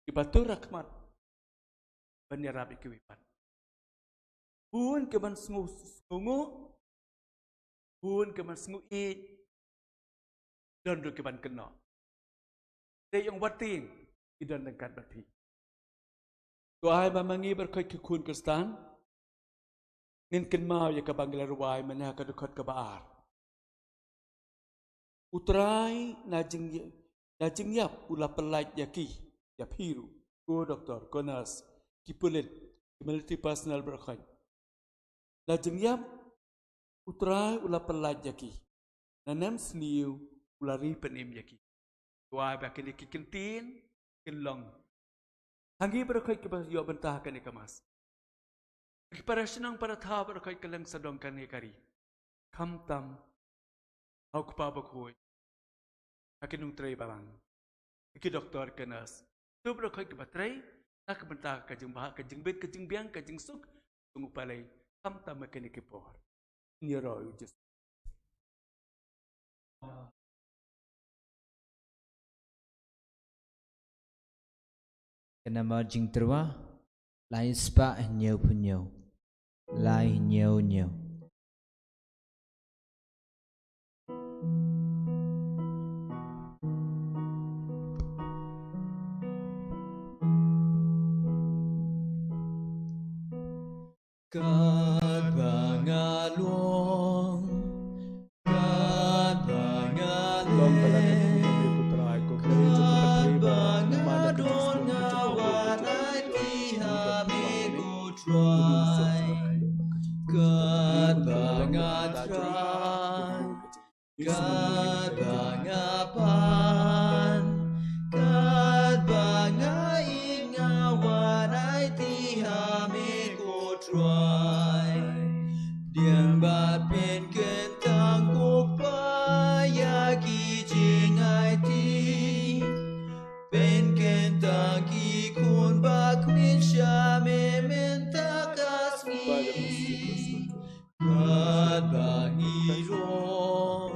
kiba tur ha khmat ban ïarap ïa kiwei pat. Bun ki ban sngew, sngewnguh, bun ki ban sngew ïeit, don ruh ki ban kynnoh. Te ïa wat tieng, ki don ryngkat bad phi. To ai ba ma ngi baroh khoit ki khun Khristan ngin kynmaw ïa kaba ngi la rwai mynne ha ka dkhot kaba ar. U Trai na jing, na jingïap u la pyllait ïa ki, ïa phi ruh, ko doktor, ko nurse, ki pulit, ki military personnel baroh khoit. Na jingïap U Trai u la pyllait ïa ki, na nemsniew u la ri pynim ïa ki. To ai ba kine ki kyntien kin long ha ngi baroh khoit kiba ïoh bynta ha kane ka Mass, ha ki para shnong para thaw baroh khoit kylleng sawdong kane ka ri, khamtam ha u Kpa Bakhuid, ha ki nongtrei balang, ha ki doktor, ki nurse, to baroh khoit kiba trei na ka bynta ka jingbha, ka jingbit, ka jingbiang, ka jingsuk jong u Blei, khamtam ha kine ki por. Ïaroh ïa U Jisu. Ka namar jingtyrwa. Lai spah hynñiewphew hynñiew. Lai hynñiew hynñiew. Katba nga long, katba nga long, katba nga don, nga wan aiti ha me ko Trai. Katba nga trai, katba nga pan, katba nga ïeit, nga wan aiti ha me ko Trai. Pdiang bad pynkyntang ko Kpa ïa ki jingaiti. Pynkyntang ki khun ba khmih sha me mynta ka sngi. Katba ngi don,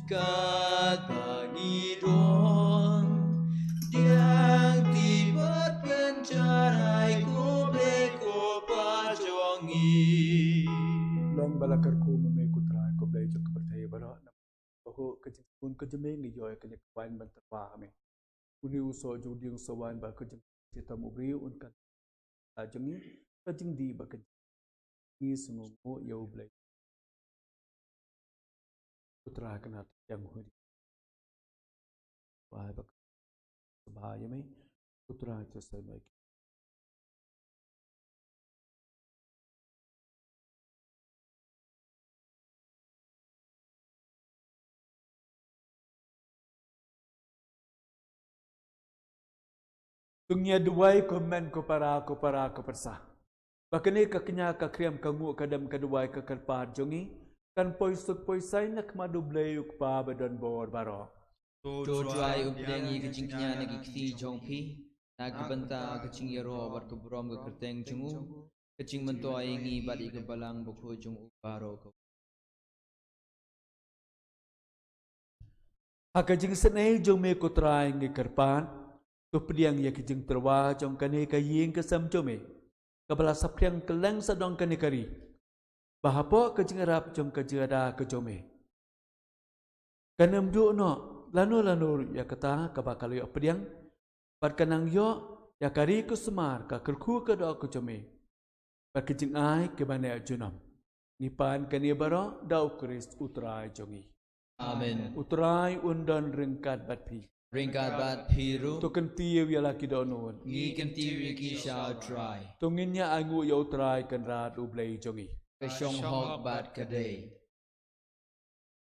katba ngi don, pdiang ti bad pynshai ko Blei ko Pa jong ngi. Long ba la kyrkhu ma me ko Trai ko Blei jong ka pyrthei baroh. Ba ko ka jingkyrkhu ka jong me ngi ïoh ïa kane ka waiñ ban tyrwa ha me. Une u soh jong u dieng soh waiñ ba ka jingkyrkhu jong u briew un kan la jong ngi, ka jingdih ba ka jingkyrkhu ngi sngewnguh ïa u Blei. Ko Trai ka na tang hudi. Wai ba ka sngewbha ïa me. Ko Trai to sa noi. To ngin ïa duwai ko hynmen ko para, ko para, ko pyrsa. Ba kane ka kñia ka khriam ka nguh ka dem ka duwai ka kyrpad jong ngi kan poi suk poi saiñ na khmat U Blei U Kpa ba don bor baroh. To Trai u pdiang ïa ka jingkñia na ki kti jong phi, na ka bynta ka jingïaroh bad ka burom ka kyrteng jong u, ka jingmyntoi ïa ngi bad ïa ka balang bakhuid jong u baroh kawei. Ha ka jingsnei jong me ko Trai ngi kyrpad, to pdiang ïa ka jingtyrwa jong kane ka ïing ka sem jong me, kaba la saphriang kylleng sawdong kane ka ri. Ba hapoh ka jingïarap jong ka jingada ka jong me, kan ym duh noh lano lano ïa kata kaba ka la ïoh pdiang, bad kan nang ïoh ïa ka ri ka sumar ka kyrkhu ka doh ka jong me, bad ka jingai kaba neh junom. Ngi pan kane baroh da U Khrist U Trai jong ngi. Amen. U Trai un don ryngkat bad phi. Ryngkat bad phi ruh. To kyntiew ïa la ki dohnud. Ngi kyntiew ïa ki sha U Trai. To ngin ïa ainguh ïa U Trai Kynrad U Blei jong ngi. Ka shong hok bad ka dei.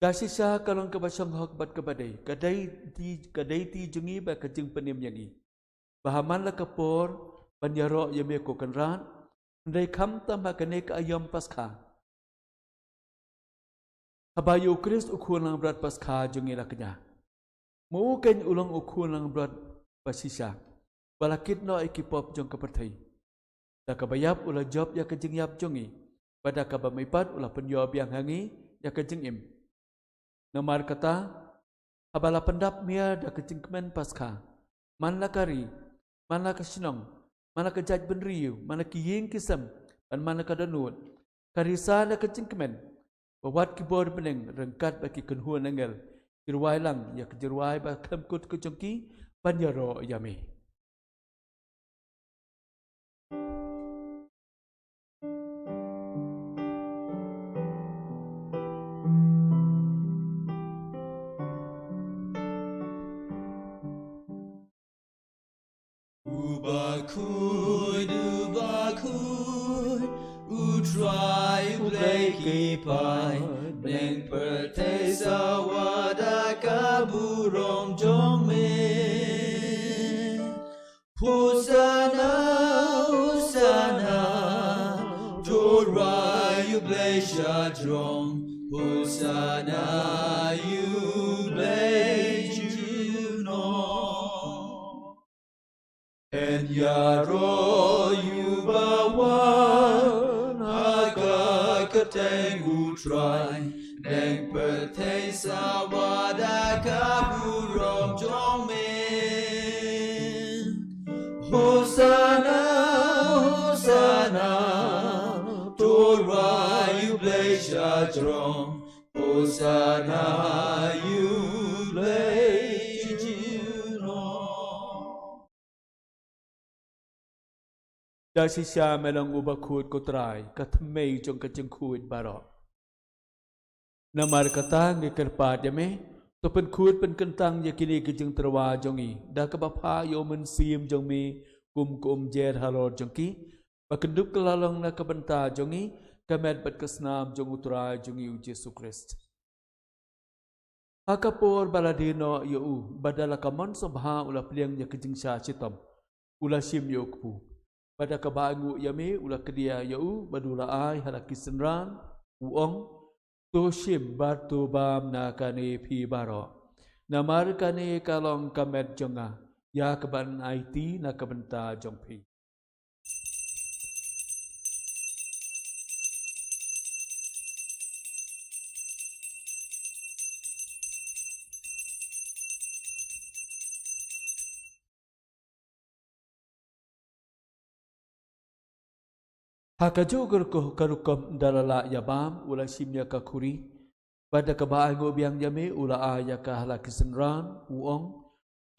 Da shisha ka long kaba shong hok bad kaba dei. Ka dei ti, ka dei ti jong ngi bad ka jingpynim ïa ngi. Ba ha man la ka por ban ïaroh ïa me ko Kynrad, hynrei khamtam ha kane ka aïom Paskha, haba ïa U Khrist U Khun Langbrot Paskha jong ngi la kñia. Ma u keiñ u long U Khun Langbrot ba shisha, ba la kit noh ïa ki pop jong ka pyrthei. Da kaba ïap u la jop ïa ka jingïap jong ngi, bad da kaba mihpat u la pynïoh biang ha ngi ïa ka jingim. Namar kata, haba la pyndap miar da ka jingkmen Paskha, man la ka ri, man la ka shnong, man la ka jaitbynriew, man la ki ïing ki sem, bad man la ka dohnud, ka risa da ka jingkmen, ba wat ki bor bneng ryngkat bad ki kynhun angel ki rwai lang ïa ka jingrwai ba khlem kut ka jong ki ban ïaroh ïa me. U bakhuid, u bakhuid, U Trai U Blei ki paid, bneng pyrthei sawa da ka burom jong me. Hosanna, Hosanna, to rai U Blei sha jrong. Hosanna, U Blei junom. Yn ïaroh ïa u ba wan ha ka kyrteng U Trai, bneng pyrthei sawa da ka burom jong me. Hosanna, jrong, Hosana ïa U Blei junom. Da shisha me long uba khuid ko Trai, ka thymmei jong ka jingkhuid baroh. Namar kata ngi kyrpad ïa me, to pynkhuid pynkyntang ïa kine ki jingtyrwa jong ngi da kaba phah ïa U Mynsiem jong me kum ka umjer halor jong ki, ba kin dup kylla long na ka bynta jong ngi ka met bad ka snam jong U Trai jong ngi U Jisu Khrist. Ha ka por ba la die noh ïa u, bad da la ka mon sngewbha u la pliang ïa ka jingshah shitom, u la shim ïa u kpu. Bad da kaba ainguh ïa me u la kdiah ïa u, bad u la ai ha la ki synran, u ong: To shim bad to bam na kane phi baroh. Namar kane ka long ka met jong nga, ïa kaban aiti na ka bynta jong phi. Ha kajuh ka rukom, ka rukom da la lah ïa bam, u la shim ïa ka khuri, bad da kaba ainguh biang ïa me u la ai ïa ka ha la ki synran, u ong: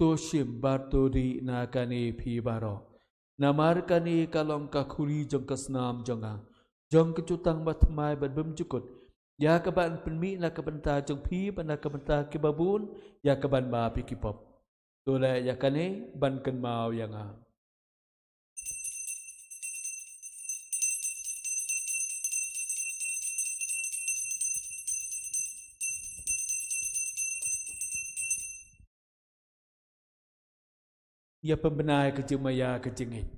To shim bad to dih na kane phi baroh. Namar kane ka long ka khuri jong ka snam jong nga, jong ka jutang bathymmai bad bymjukut, ïa kaban pynmih na ka bynta jong phi bad na ka bynta kiba bun, ïa kaban map ïa ki pop. To leh ïa kane ban kynmaw ïa nga. Ïa pynbna ïa ka jingmaïa ka jingngeit.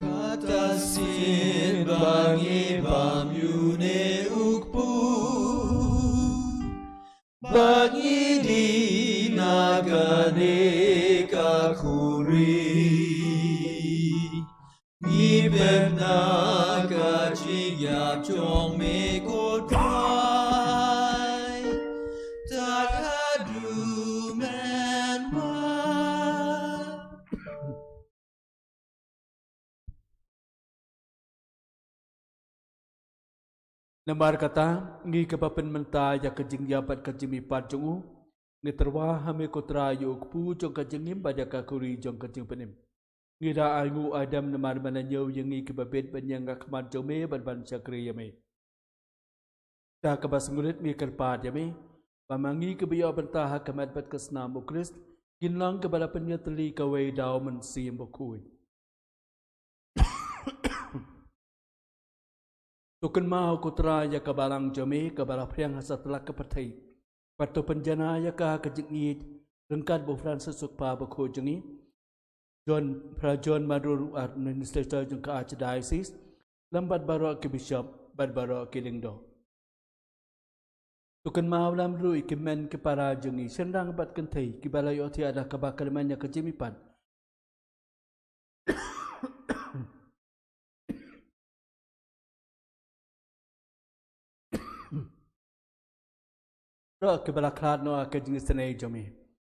Kata sien ba ngi bam ïa une u kpu, ba ngi dih na kane ka khuri, ngi peit na ka jingïap jong me ko Trai, tad haduh mynta. Namar kata, ngi kaba pynmynta ïa ka jingïap bad ka jingmihpat jong u, ngi tyrwa ha me ko Trai ïa u kpu jong ka jingim bad ïa ka khuri jong ka jingpynim. Ngi da ainguh aidem namar ba na ñiew ïa ngi kiba bit ban ïeng ha khmat jong me bad ban shakri ïa me. Da kaba sngewrit ngi kyrpad ïa me, ba ma ngi kiba ïoh bynta ha ka met bad ka snam U Khrist, kin long kiba la pynïatylli kawei da U Mynsiem Bakhuid. To kynmaw ko Trai ïa ka balang jong me kaba la phriang ha satlak ka pyrthei, bad to pynjanai ïa ka ha ka jingïeit ryngkat bad U Francis u Kpa Bakhuid jong ngi, John, Phra John Marur, Administrator jong ka Archdiocese, lem bad baroh ki Bishop bad baroh ki Lyngdoh. To kynmaw lem ruh ïa ki hynmen ki para jong ngi shynrang bad kynthei kiba la ïohthiah da kaba kyrmen ïa ka jingmihpat, baroh kiba la khlad noh ha ka jingisynei jong me.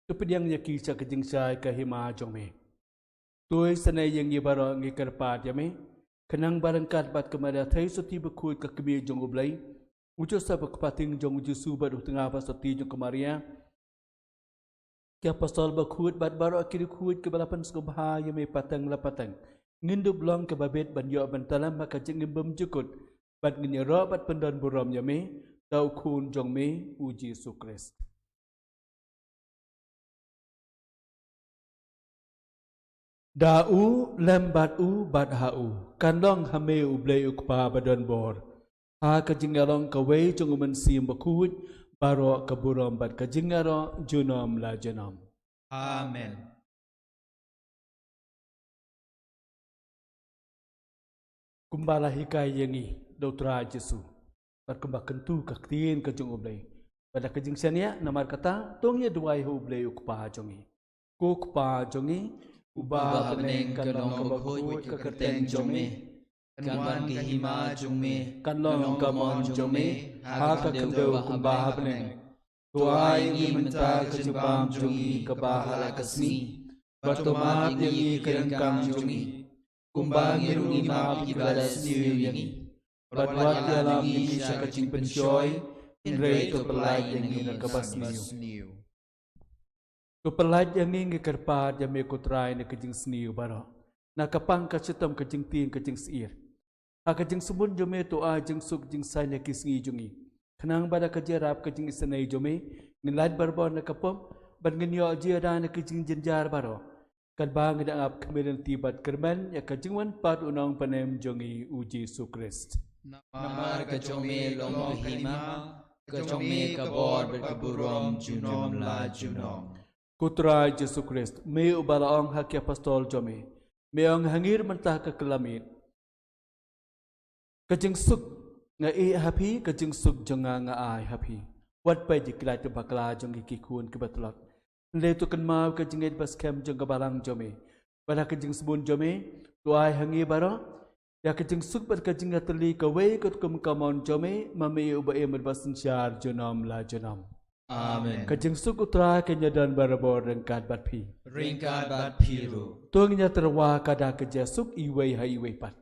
To pdiang ïa ki sha ka jingshai ka hima jong me. To isynei ïa ngi baroh, ngi kyrpad ïa me, khnang ba ryngkat bad ka Maria Theisotti Bakhuid ka Kmie jong U Blei, u Joseph u kpa tieng jong U Jisu bad u tnga ba sotti jong ka Maria, ki Apostol Bakhuid bad baroh ki riewkhuid kiba la pynsngewbha ïa me pateng la pateng, ngin dup long kiba bit ban ïoh bynta lem ha ka jingim bymjukut, bad ngin ïaroh bad pyndon burom ïa me da U Khun jong me U Jisu Khrist. Da u, lem bad u, bad ha u, kan long ha me U Blei U Kpa badonbor, ha ka jingïalong kawei jong U Mynsiem Bakhuid, baroh ka burom bad ka jingïaroh junom la junom. Amen. Kumba la hikai ïa ngi da U Trai Jisu, bad kumba kyntu ka ktien ka jong U Blei, bad da ka jingshaniah, namar kata to ngin ïa duwai ha U Blei U Kpa jong ngi. Ko Kpa jong ngi, uba ha bneng, kan long kaba khuid ka kyrteng jong me, kan wan ka hima jong me, kan long ka mon jong me ha ka khyndew kumba ha bneng. To ai ngi mynta ka jingbam jong ngi kaba ha la ka sngi. bad to map ïa ngi ki ryngkang jong ngi, kumba ngi ruh ngi map ïa kiba la sniew ïa ngi. Bad wat ïalam ïa ngi sha ka jingpynshoi, hynrei to pyllait ïa ngi na kaba sniew. To pyllait ïa ngi, ngi kyrpad ïa me ko Trai, na ka jingsniew baroh, na ka pang ka shitom, ka jingtieng, ka jingsyier. Ha ka jingsbun jong me to ai jingsuk jingsaiñ ha ki sngi jong ngi, khnang ba da ka jingïarap ka jingisynei jong me, ngin lait barabor na ka pop, bad ngin ïoh jia da na ki jingjynjar baroh, katba ngi dang ap khmih lynti bad kyrmen ïa ka jingwan pat u Nongpynim jong ngi u Jisu Khrist. Namar ka jong me long ka hima, ka jong me ka bor bad ka burom junom la junom. Ko Trai Jisu Khrist, me uba la ong ha ki apostol jong me, me ong, ha ngi mynta ka kylla miet. Ka jingsuk nga ïeh ha phi, ka jingsuk jong nga nga ai ha phi. Wat peit ïa ki lait bakla jong ki khun kiba tlot, hynrei to kynmaw ka jingngeit baskhem jong ka balang jong me. Bad ha ka jingsbun jong me to ai ha ngi baroh ïa ka jingsuk bad ka jingïatylli kawei kat kum ka mon jong me, ma me uba im bad ba synshar junom la junom. Amen. Ka jingsuk u Trai kan ïadon barabor ryngkat bad phi. Ryngkat bad phi ruh. To ngin ïatyrwa ka da ka jingsuk iwei ha iwei pat.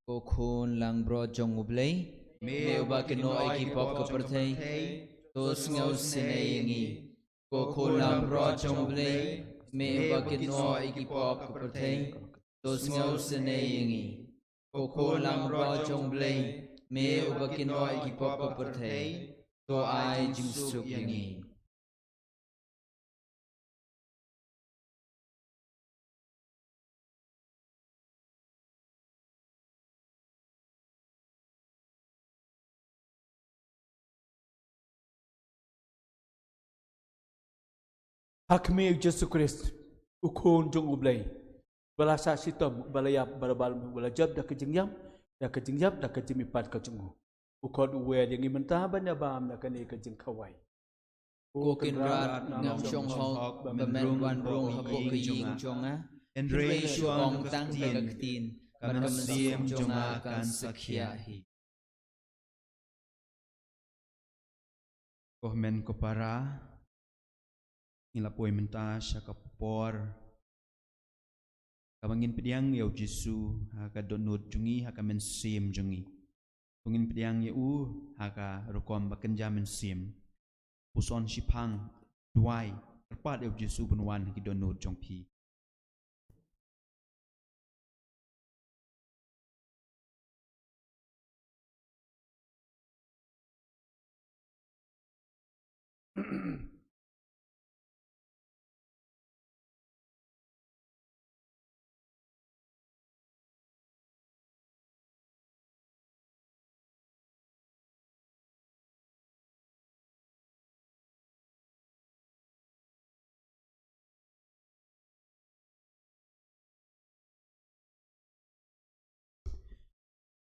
Ko khun langbrot jong U Blei, me uba kynnoh ïa ki pop ka pyrthei, to sngewsynei ïa ngi. Ko khun langbrot jong U Blei, me uba kynnoh ïa ki pop ka pyrthei, to sngewsynei ïa ngi. Ko khun langbrot jong U Blei, me uba kynnoh ïa ki pop ka pyrthei, to ai jingsuk ïa ngi. Ha khmih u Jisu Khrist, u Khun jong U Blei, ba la sah shitom, ba la ïap, ba la bam, ba la jop da ka jingïap, da ka jingïap, da ka jingmihpat ka jong u, u khot u wer ïa ngi mynta ban ïa bam na kane ka jingkhawai. Ko Kynrad, ngam shong hok ba men wan rung hapoh ka ïing jong nga. Hynrei shu ong tang da ka ktien, ka mynsiem jong nga kan sa khiah hi. Ko hynmen ko para, ngi la poi mynta sha ka por kaba ngin pdiang ïa u Jisu ha ka dohnud jong ngi, ha ka mynsiem jong ngi. To ngin pdiang ïa u ha ka rukom ba kynja mynsiem. Puson shiphang, duwai, kyrpad ïa u Jisu ban wan ha ki dohnud jong phi.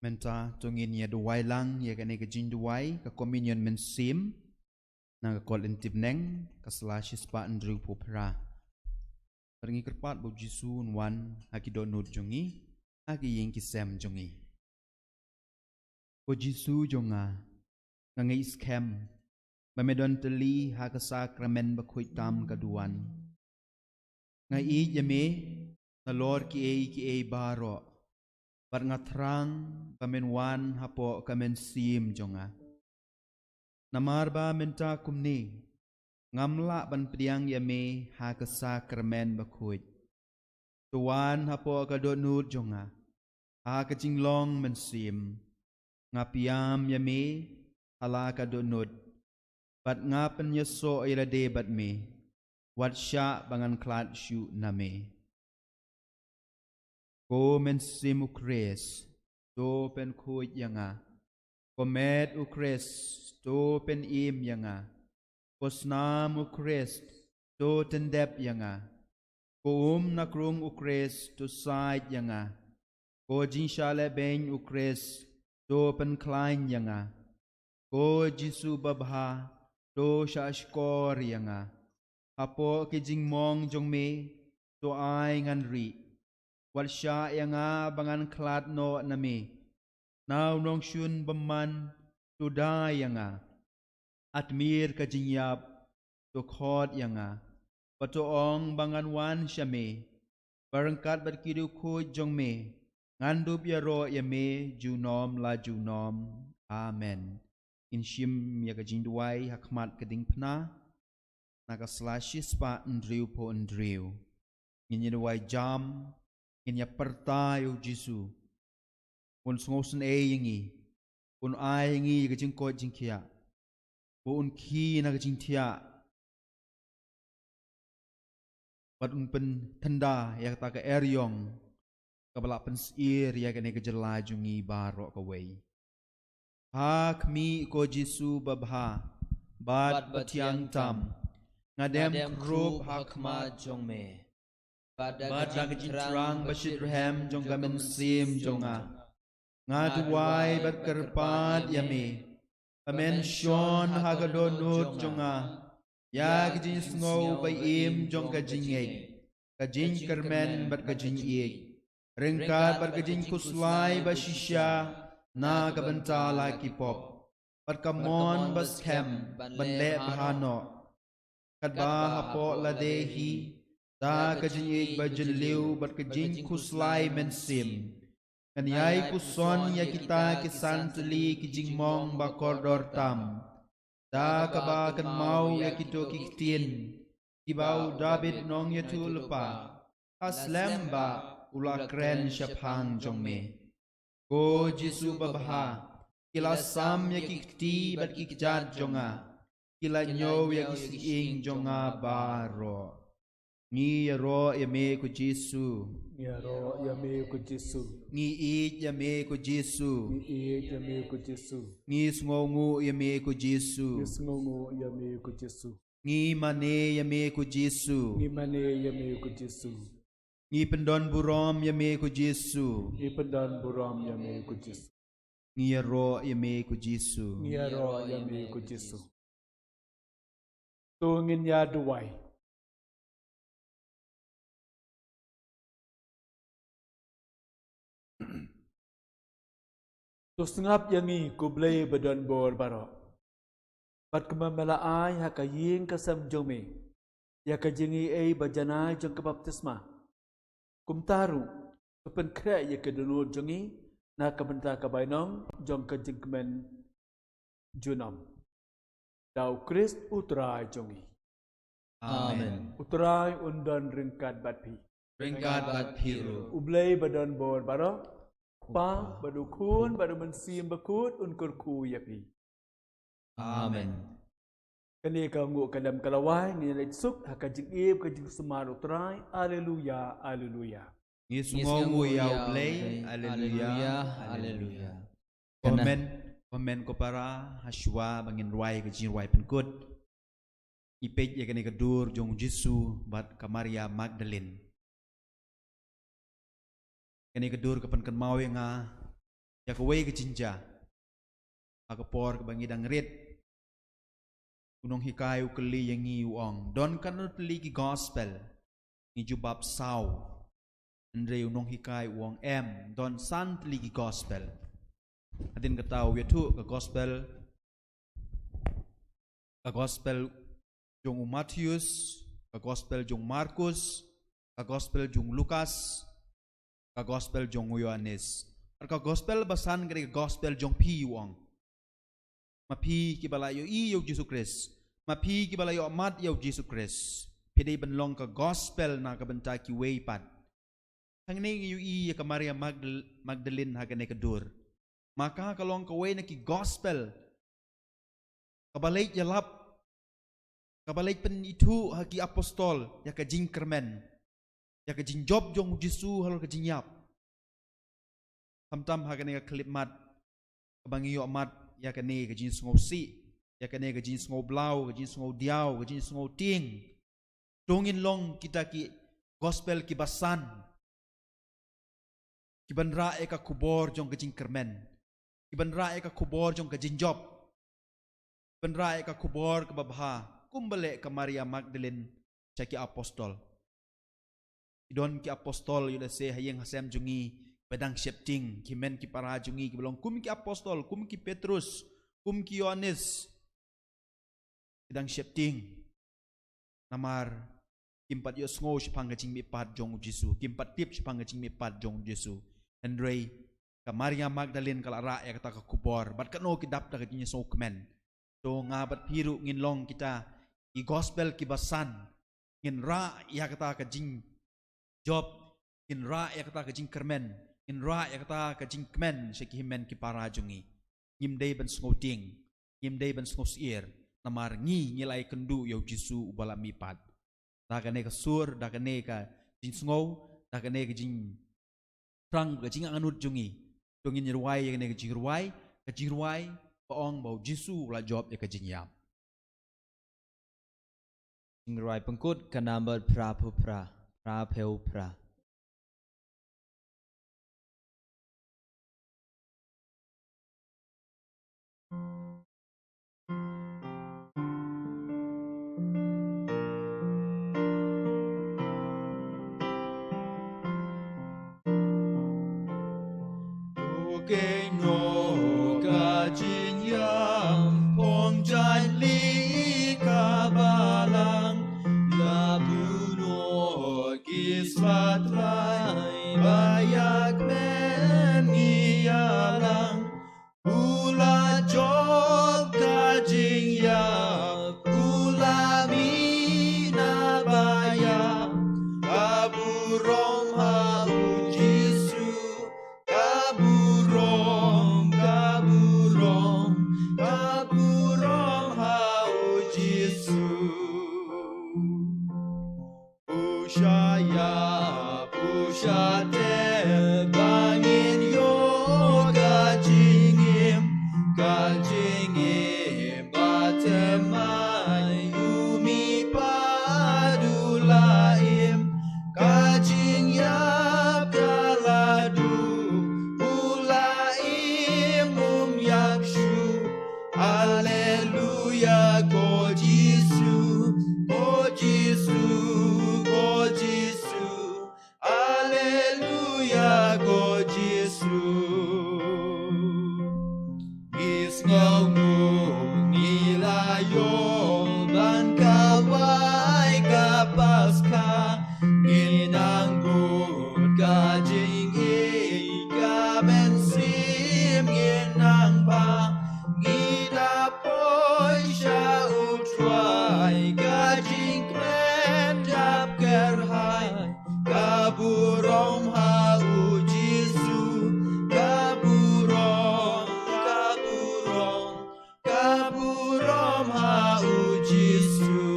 Mynta to ngin ïa duwai lang ïa kane ka jingduwai ka Communion Mynsiem, na ka kot Lynti Bneng, ka sla shispah hynriewphew phra. Bad ngi kyrpad ba u Jisu un wan ha ki dohnud jong ngi, ha ki ïing ki sem jong ngi. Ko Jisu jong nga, nga ngeit skhem ba me don tylli ha ka sakramen bakhuid tam ka duwan. Nga ïeit ïa me nalor kiei kiei baroh, bad nga thrang ba men wan hapoh ka mynsiem jong nga. Namar ba mynta kumne ngam lah ban pdiang ïa me ha ka sakramen bakhuid. To wan hapoh ka dohnud jong nga ha ka jinglong mynsiem. Nga pdiang ïa me ha la ka dohnud, bad nga pynïasoh ïa lade bad me. Wat shah ba ngan khlad shuh na me. Ko mynsiem u Khrist, to pynkhuid ïa nga. Ko met u Khrist, to pynim ïa nga. Ko snam u Khrist, to tyndep ïa nga. Ko um na krung u Khrist, to said ïa nga. Ko jingshah lehbeiñ u Khrist, to pynkhlaiñ ïa nga. Ko Jisu babha, to shahshkor ïa nga. Hapoh ki jingmong jong me, to ai ngan rieh. Wat shah ïa nga ba ngan khlad noh na me. Na u nongshun bymman, to da ïa nga. Admir ka jingïap, to khot ïa nga, bad to ong ba ngan wan sha me, ba ryngkat bad ki riewkhuid jong me ngan dup ïaroh ïa me junom la junom. Amen. Ngin shim ïa ka jingduwai ha khmat ka diengphna na ka sla shispah hynriewphew hynriew. Ngin ïa duwai jam, ngin ïa pyrta ïa u Jisu. Un sngewsynei ïa ngi, un ai ïa ngi ïa ka jingkoit jingkhiah, ba un khie na ka jingthiah, bad un pynthynda ïa kata ka eriong kaba la pynsyier ïa kane ka jylla jong ngi baroh kawei. Ha khmih, ko Jisu babha bad bathiang tam, nga dem khrup ha khmat jong me, bad da ka jingthrang ba shitrhem jong ka mynsiem jong nga, nga duwai bad kyrpad ïa me, ba men shon ha ka dohnud jong nga ïa ka jingsngew ba im jong ka jingngeit, ka jingkyrmen bad ka jingïeit, ryngkat bad ka jingkhuslai ba shisha na ka bynta la ki pop, bad ka mon ba skhem ban leh bha noh, katba hapoh lade hi, da ka jingïeit ba jylliew bad ka jingkhuslai mynsiem, ngan ïai puson ïa kita ki san tylli ki jingmong ba kordor tam, da kaba kynmaw ïa kito ki ktien kiba u Dabid nongïathuhlypa ha slem bah u la kren shaphang jong me. Ko Jisu babha, ki la sam ïa ki kti bad ki kjat jong nga, ki la ñiew ïa ki shyieng jong nga baroh. Ngi ïaroh ïa me ko Jisu. Ngi ïaroh ïa me ko Jisu. Ngi ïeit ïa me ko Jisu. Ngi ïeit ïa me ko Jisu. Ngi sngewnguh ïa me ko Jisu. Ngi sngewnguh ïa me ko Jisu. Ngi mane ïa me ko Jisu. Ngi mane ïa me ko Jisu. Ngi pyndon burom ïa me ko Jisu. Ngi pyndon burom ïa me ko Jisu. Ngi ïaroh ïa me ko Jisu. Ngi ïaroh ïa me ko Jisu. To ngin ïa duwai. To sngap ïa ngi ko Blei ba don bor baroh. Bad kumba me la ai ha ka ïing ka sem jong me ïa ka jingaiei ba janai jong ka baptisma, kumta ruh to pynkhreh ïa ka dohnud jong ngi na ka bynta ka bainong jong ka jingkmen junom. Da u Khrist u Trai jong ngi. Amen. U Trai un don ryngkat bad phi. Ryngkat bad phi ruh. U Blei ba don bor baroh, Pa, bad u Khun, bad u Mynsiem Bakhuid un kyrkhu ïa phi. Amen. Kane ka nguh ka lem ka lawei, ngin leit suk ha ka jingïeit ka jingsumar u Trai. Alleluia, alleluia. Ngi sngewnguh ïa u Blei. Alleluia, alleluia. Ko hynmen, ko hynmen ko para, ha shuwa ba ngin rwai ka jingrwai pynkut, ngi peit ïa kane ka dur jong u Jisu bad ka Maria Magdalene. Kane ka dur ka pynkynmaw ïa nga ïa kawei ka jingjia. Ha ka por kaba ngi dang rit, u nonghikai u kylli ïa ngi, u ong, don katno tylli ki gospel? Ngi jubab, saw. Hynrei u nonghikai u ong, em, don san tylli ki gospel. Hadien kata u ïathuh ka gospel, ka gospel jong u Mathaios, ka gospel jong u Markos, ka gospel jong u Lukas, ka gospel jong u Ïoannis. Bad ka gospel basan ka dei ka gospel jong phi, u ong. Ma phi kiba la ïohi ïa u Jisu Khrist, ma phi kiba la ïohmad ïa u Jisu Khrist, phi dei ban long ka gospel na ka bynta kiwei pat. Hangne ngi ïohi ïa ka Maria Magdal-, Magdalene ha kane ka dur. Ma ka ka long kawei na ki gospel kaba leit ïalap, kaba leit pynithuh ha ki apostol ïa ka jingkyrmen, ïa ka jingjop jong u Jisu halor ka jingïap. Khamtam ha kane ka khyllipmat kaba ngi ïohmad ïa kane ka jingsngewsih, ïa kane ka jingsngewblaw, ka jingsngewdiaw, ka jingsngewtieng. To ngin long kita ki gospel kiba san, kiban rah ïa ka khubor jong ka jingkyrmen, kiban rah ïa ka khubor jong ka jingjop, kiban rah ïa ka khubor kaba bha, kumba leh ka Maria Magdalene sha ki apostol. Ki don ki apostol, ïoh lehse ha ïing ha sem jong ngi, ba dang sheptieng, ki hynmen ki para jong ngi kiba long kum ki apostol, kum ki Petrus, kum ki Ïoannis, ki dang sheptieng. Namar kim pat ïohsngew shaphang ka jingmihpat jong u Jisu, kim pat tip shaphang ka jingmihpat jong u Jisu. Hynrei ka Maria Magdalene ka la rah ïa kata ka khubor, bad katno ki dap da ka jingïohsngew kmen. To nga bad phi ruh ngin long kita ki gospel kiba san, ngin rah ïa kata ka jingjop, ngin rah ïa kata ka jingkyrmen, ngin rah ïa kata ka jingkmen sha ki hynmen ki para jong ngi. Ngim dei ban sngewtieng, ngim dei ban sngewsyier, namar ngi ngi la ïakynduh ïa u Jisu uba la mihpat. Da kane ka sur, da kane ka jingsngew, da kane ka jingthrang, ka jingangnud jong ngi, to ngin rwai ïa kane ka jingrwai, ka jingrwai ba ong ba u Jisu u la jop ïa ka jingïap. Jingrwai pynkut ka nambar phra phew phra, phra phew phra. To kein noh ka jingïap, phong jait lieh ka balang, la buh noh ki spah trai ba ïa kmen ngi ïalang. U la jop ka jingïap, u la mih na ba ïap, ka burom ha u Jisu, ka burom, ka burom, ka burom ha u Jisu. U shah ïap, u shah teh, ba ngin ïoh ka jingim, ka jingim ba thymmai, u mihpat u la im, ka jingïap ka la duh, u la im um ïap shuh. Alleluia, ko Jisu, ko Jisu, ko Jisu. Alleluia, ko Jisu. Ngi sngewnguh, ngi la ïoh ban kawai ka Paskha. Ngi nang bud ka jingïeit ka mynsiem, ngi nang ba ngi da poi sha u Trai, ka jingkmen jop kyrhai, ka burom ha u Jisu, ka burom, ka burom, ka burom ha u Jisu.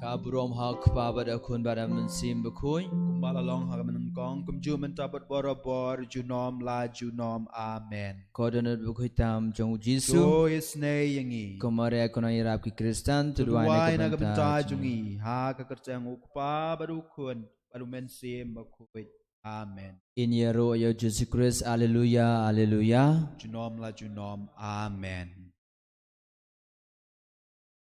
Ka burom ha u Kpa bad u Khun bad u Mynsiem Bakhuid. Kumba la long ha ka nyngkong, kumjuh mynta bad barabor, junom la junom. Amen. Ko dohnud bakhuid tam jong u Jisu, to isynei ïa ngi. Ko Maria kynnoh ïarap ki Khristan, to duwai na ka bynta jong ngi. Ha ka kyrteng u Kpa bad u Khun bad u Mynsiem Bakhuid. Amen. Ngin ïaroh ïa u Jisu Khrist. Alleluia, alleluia. Junom la junom. Amen.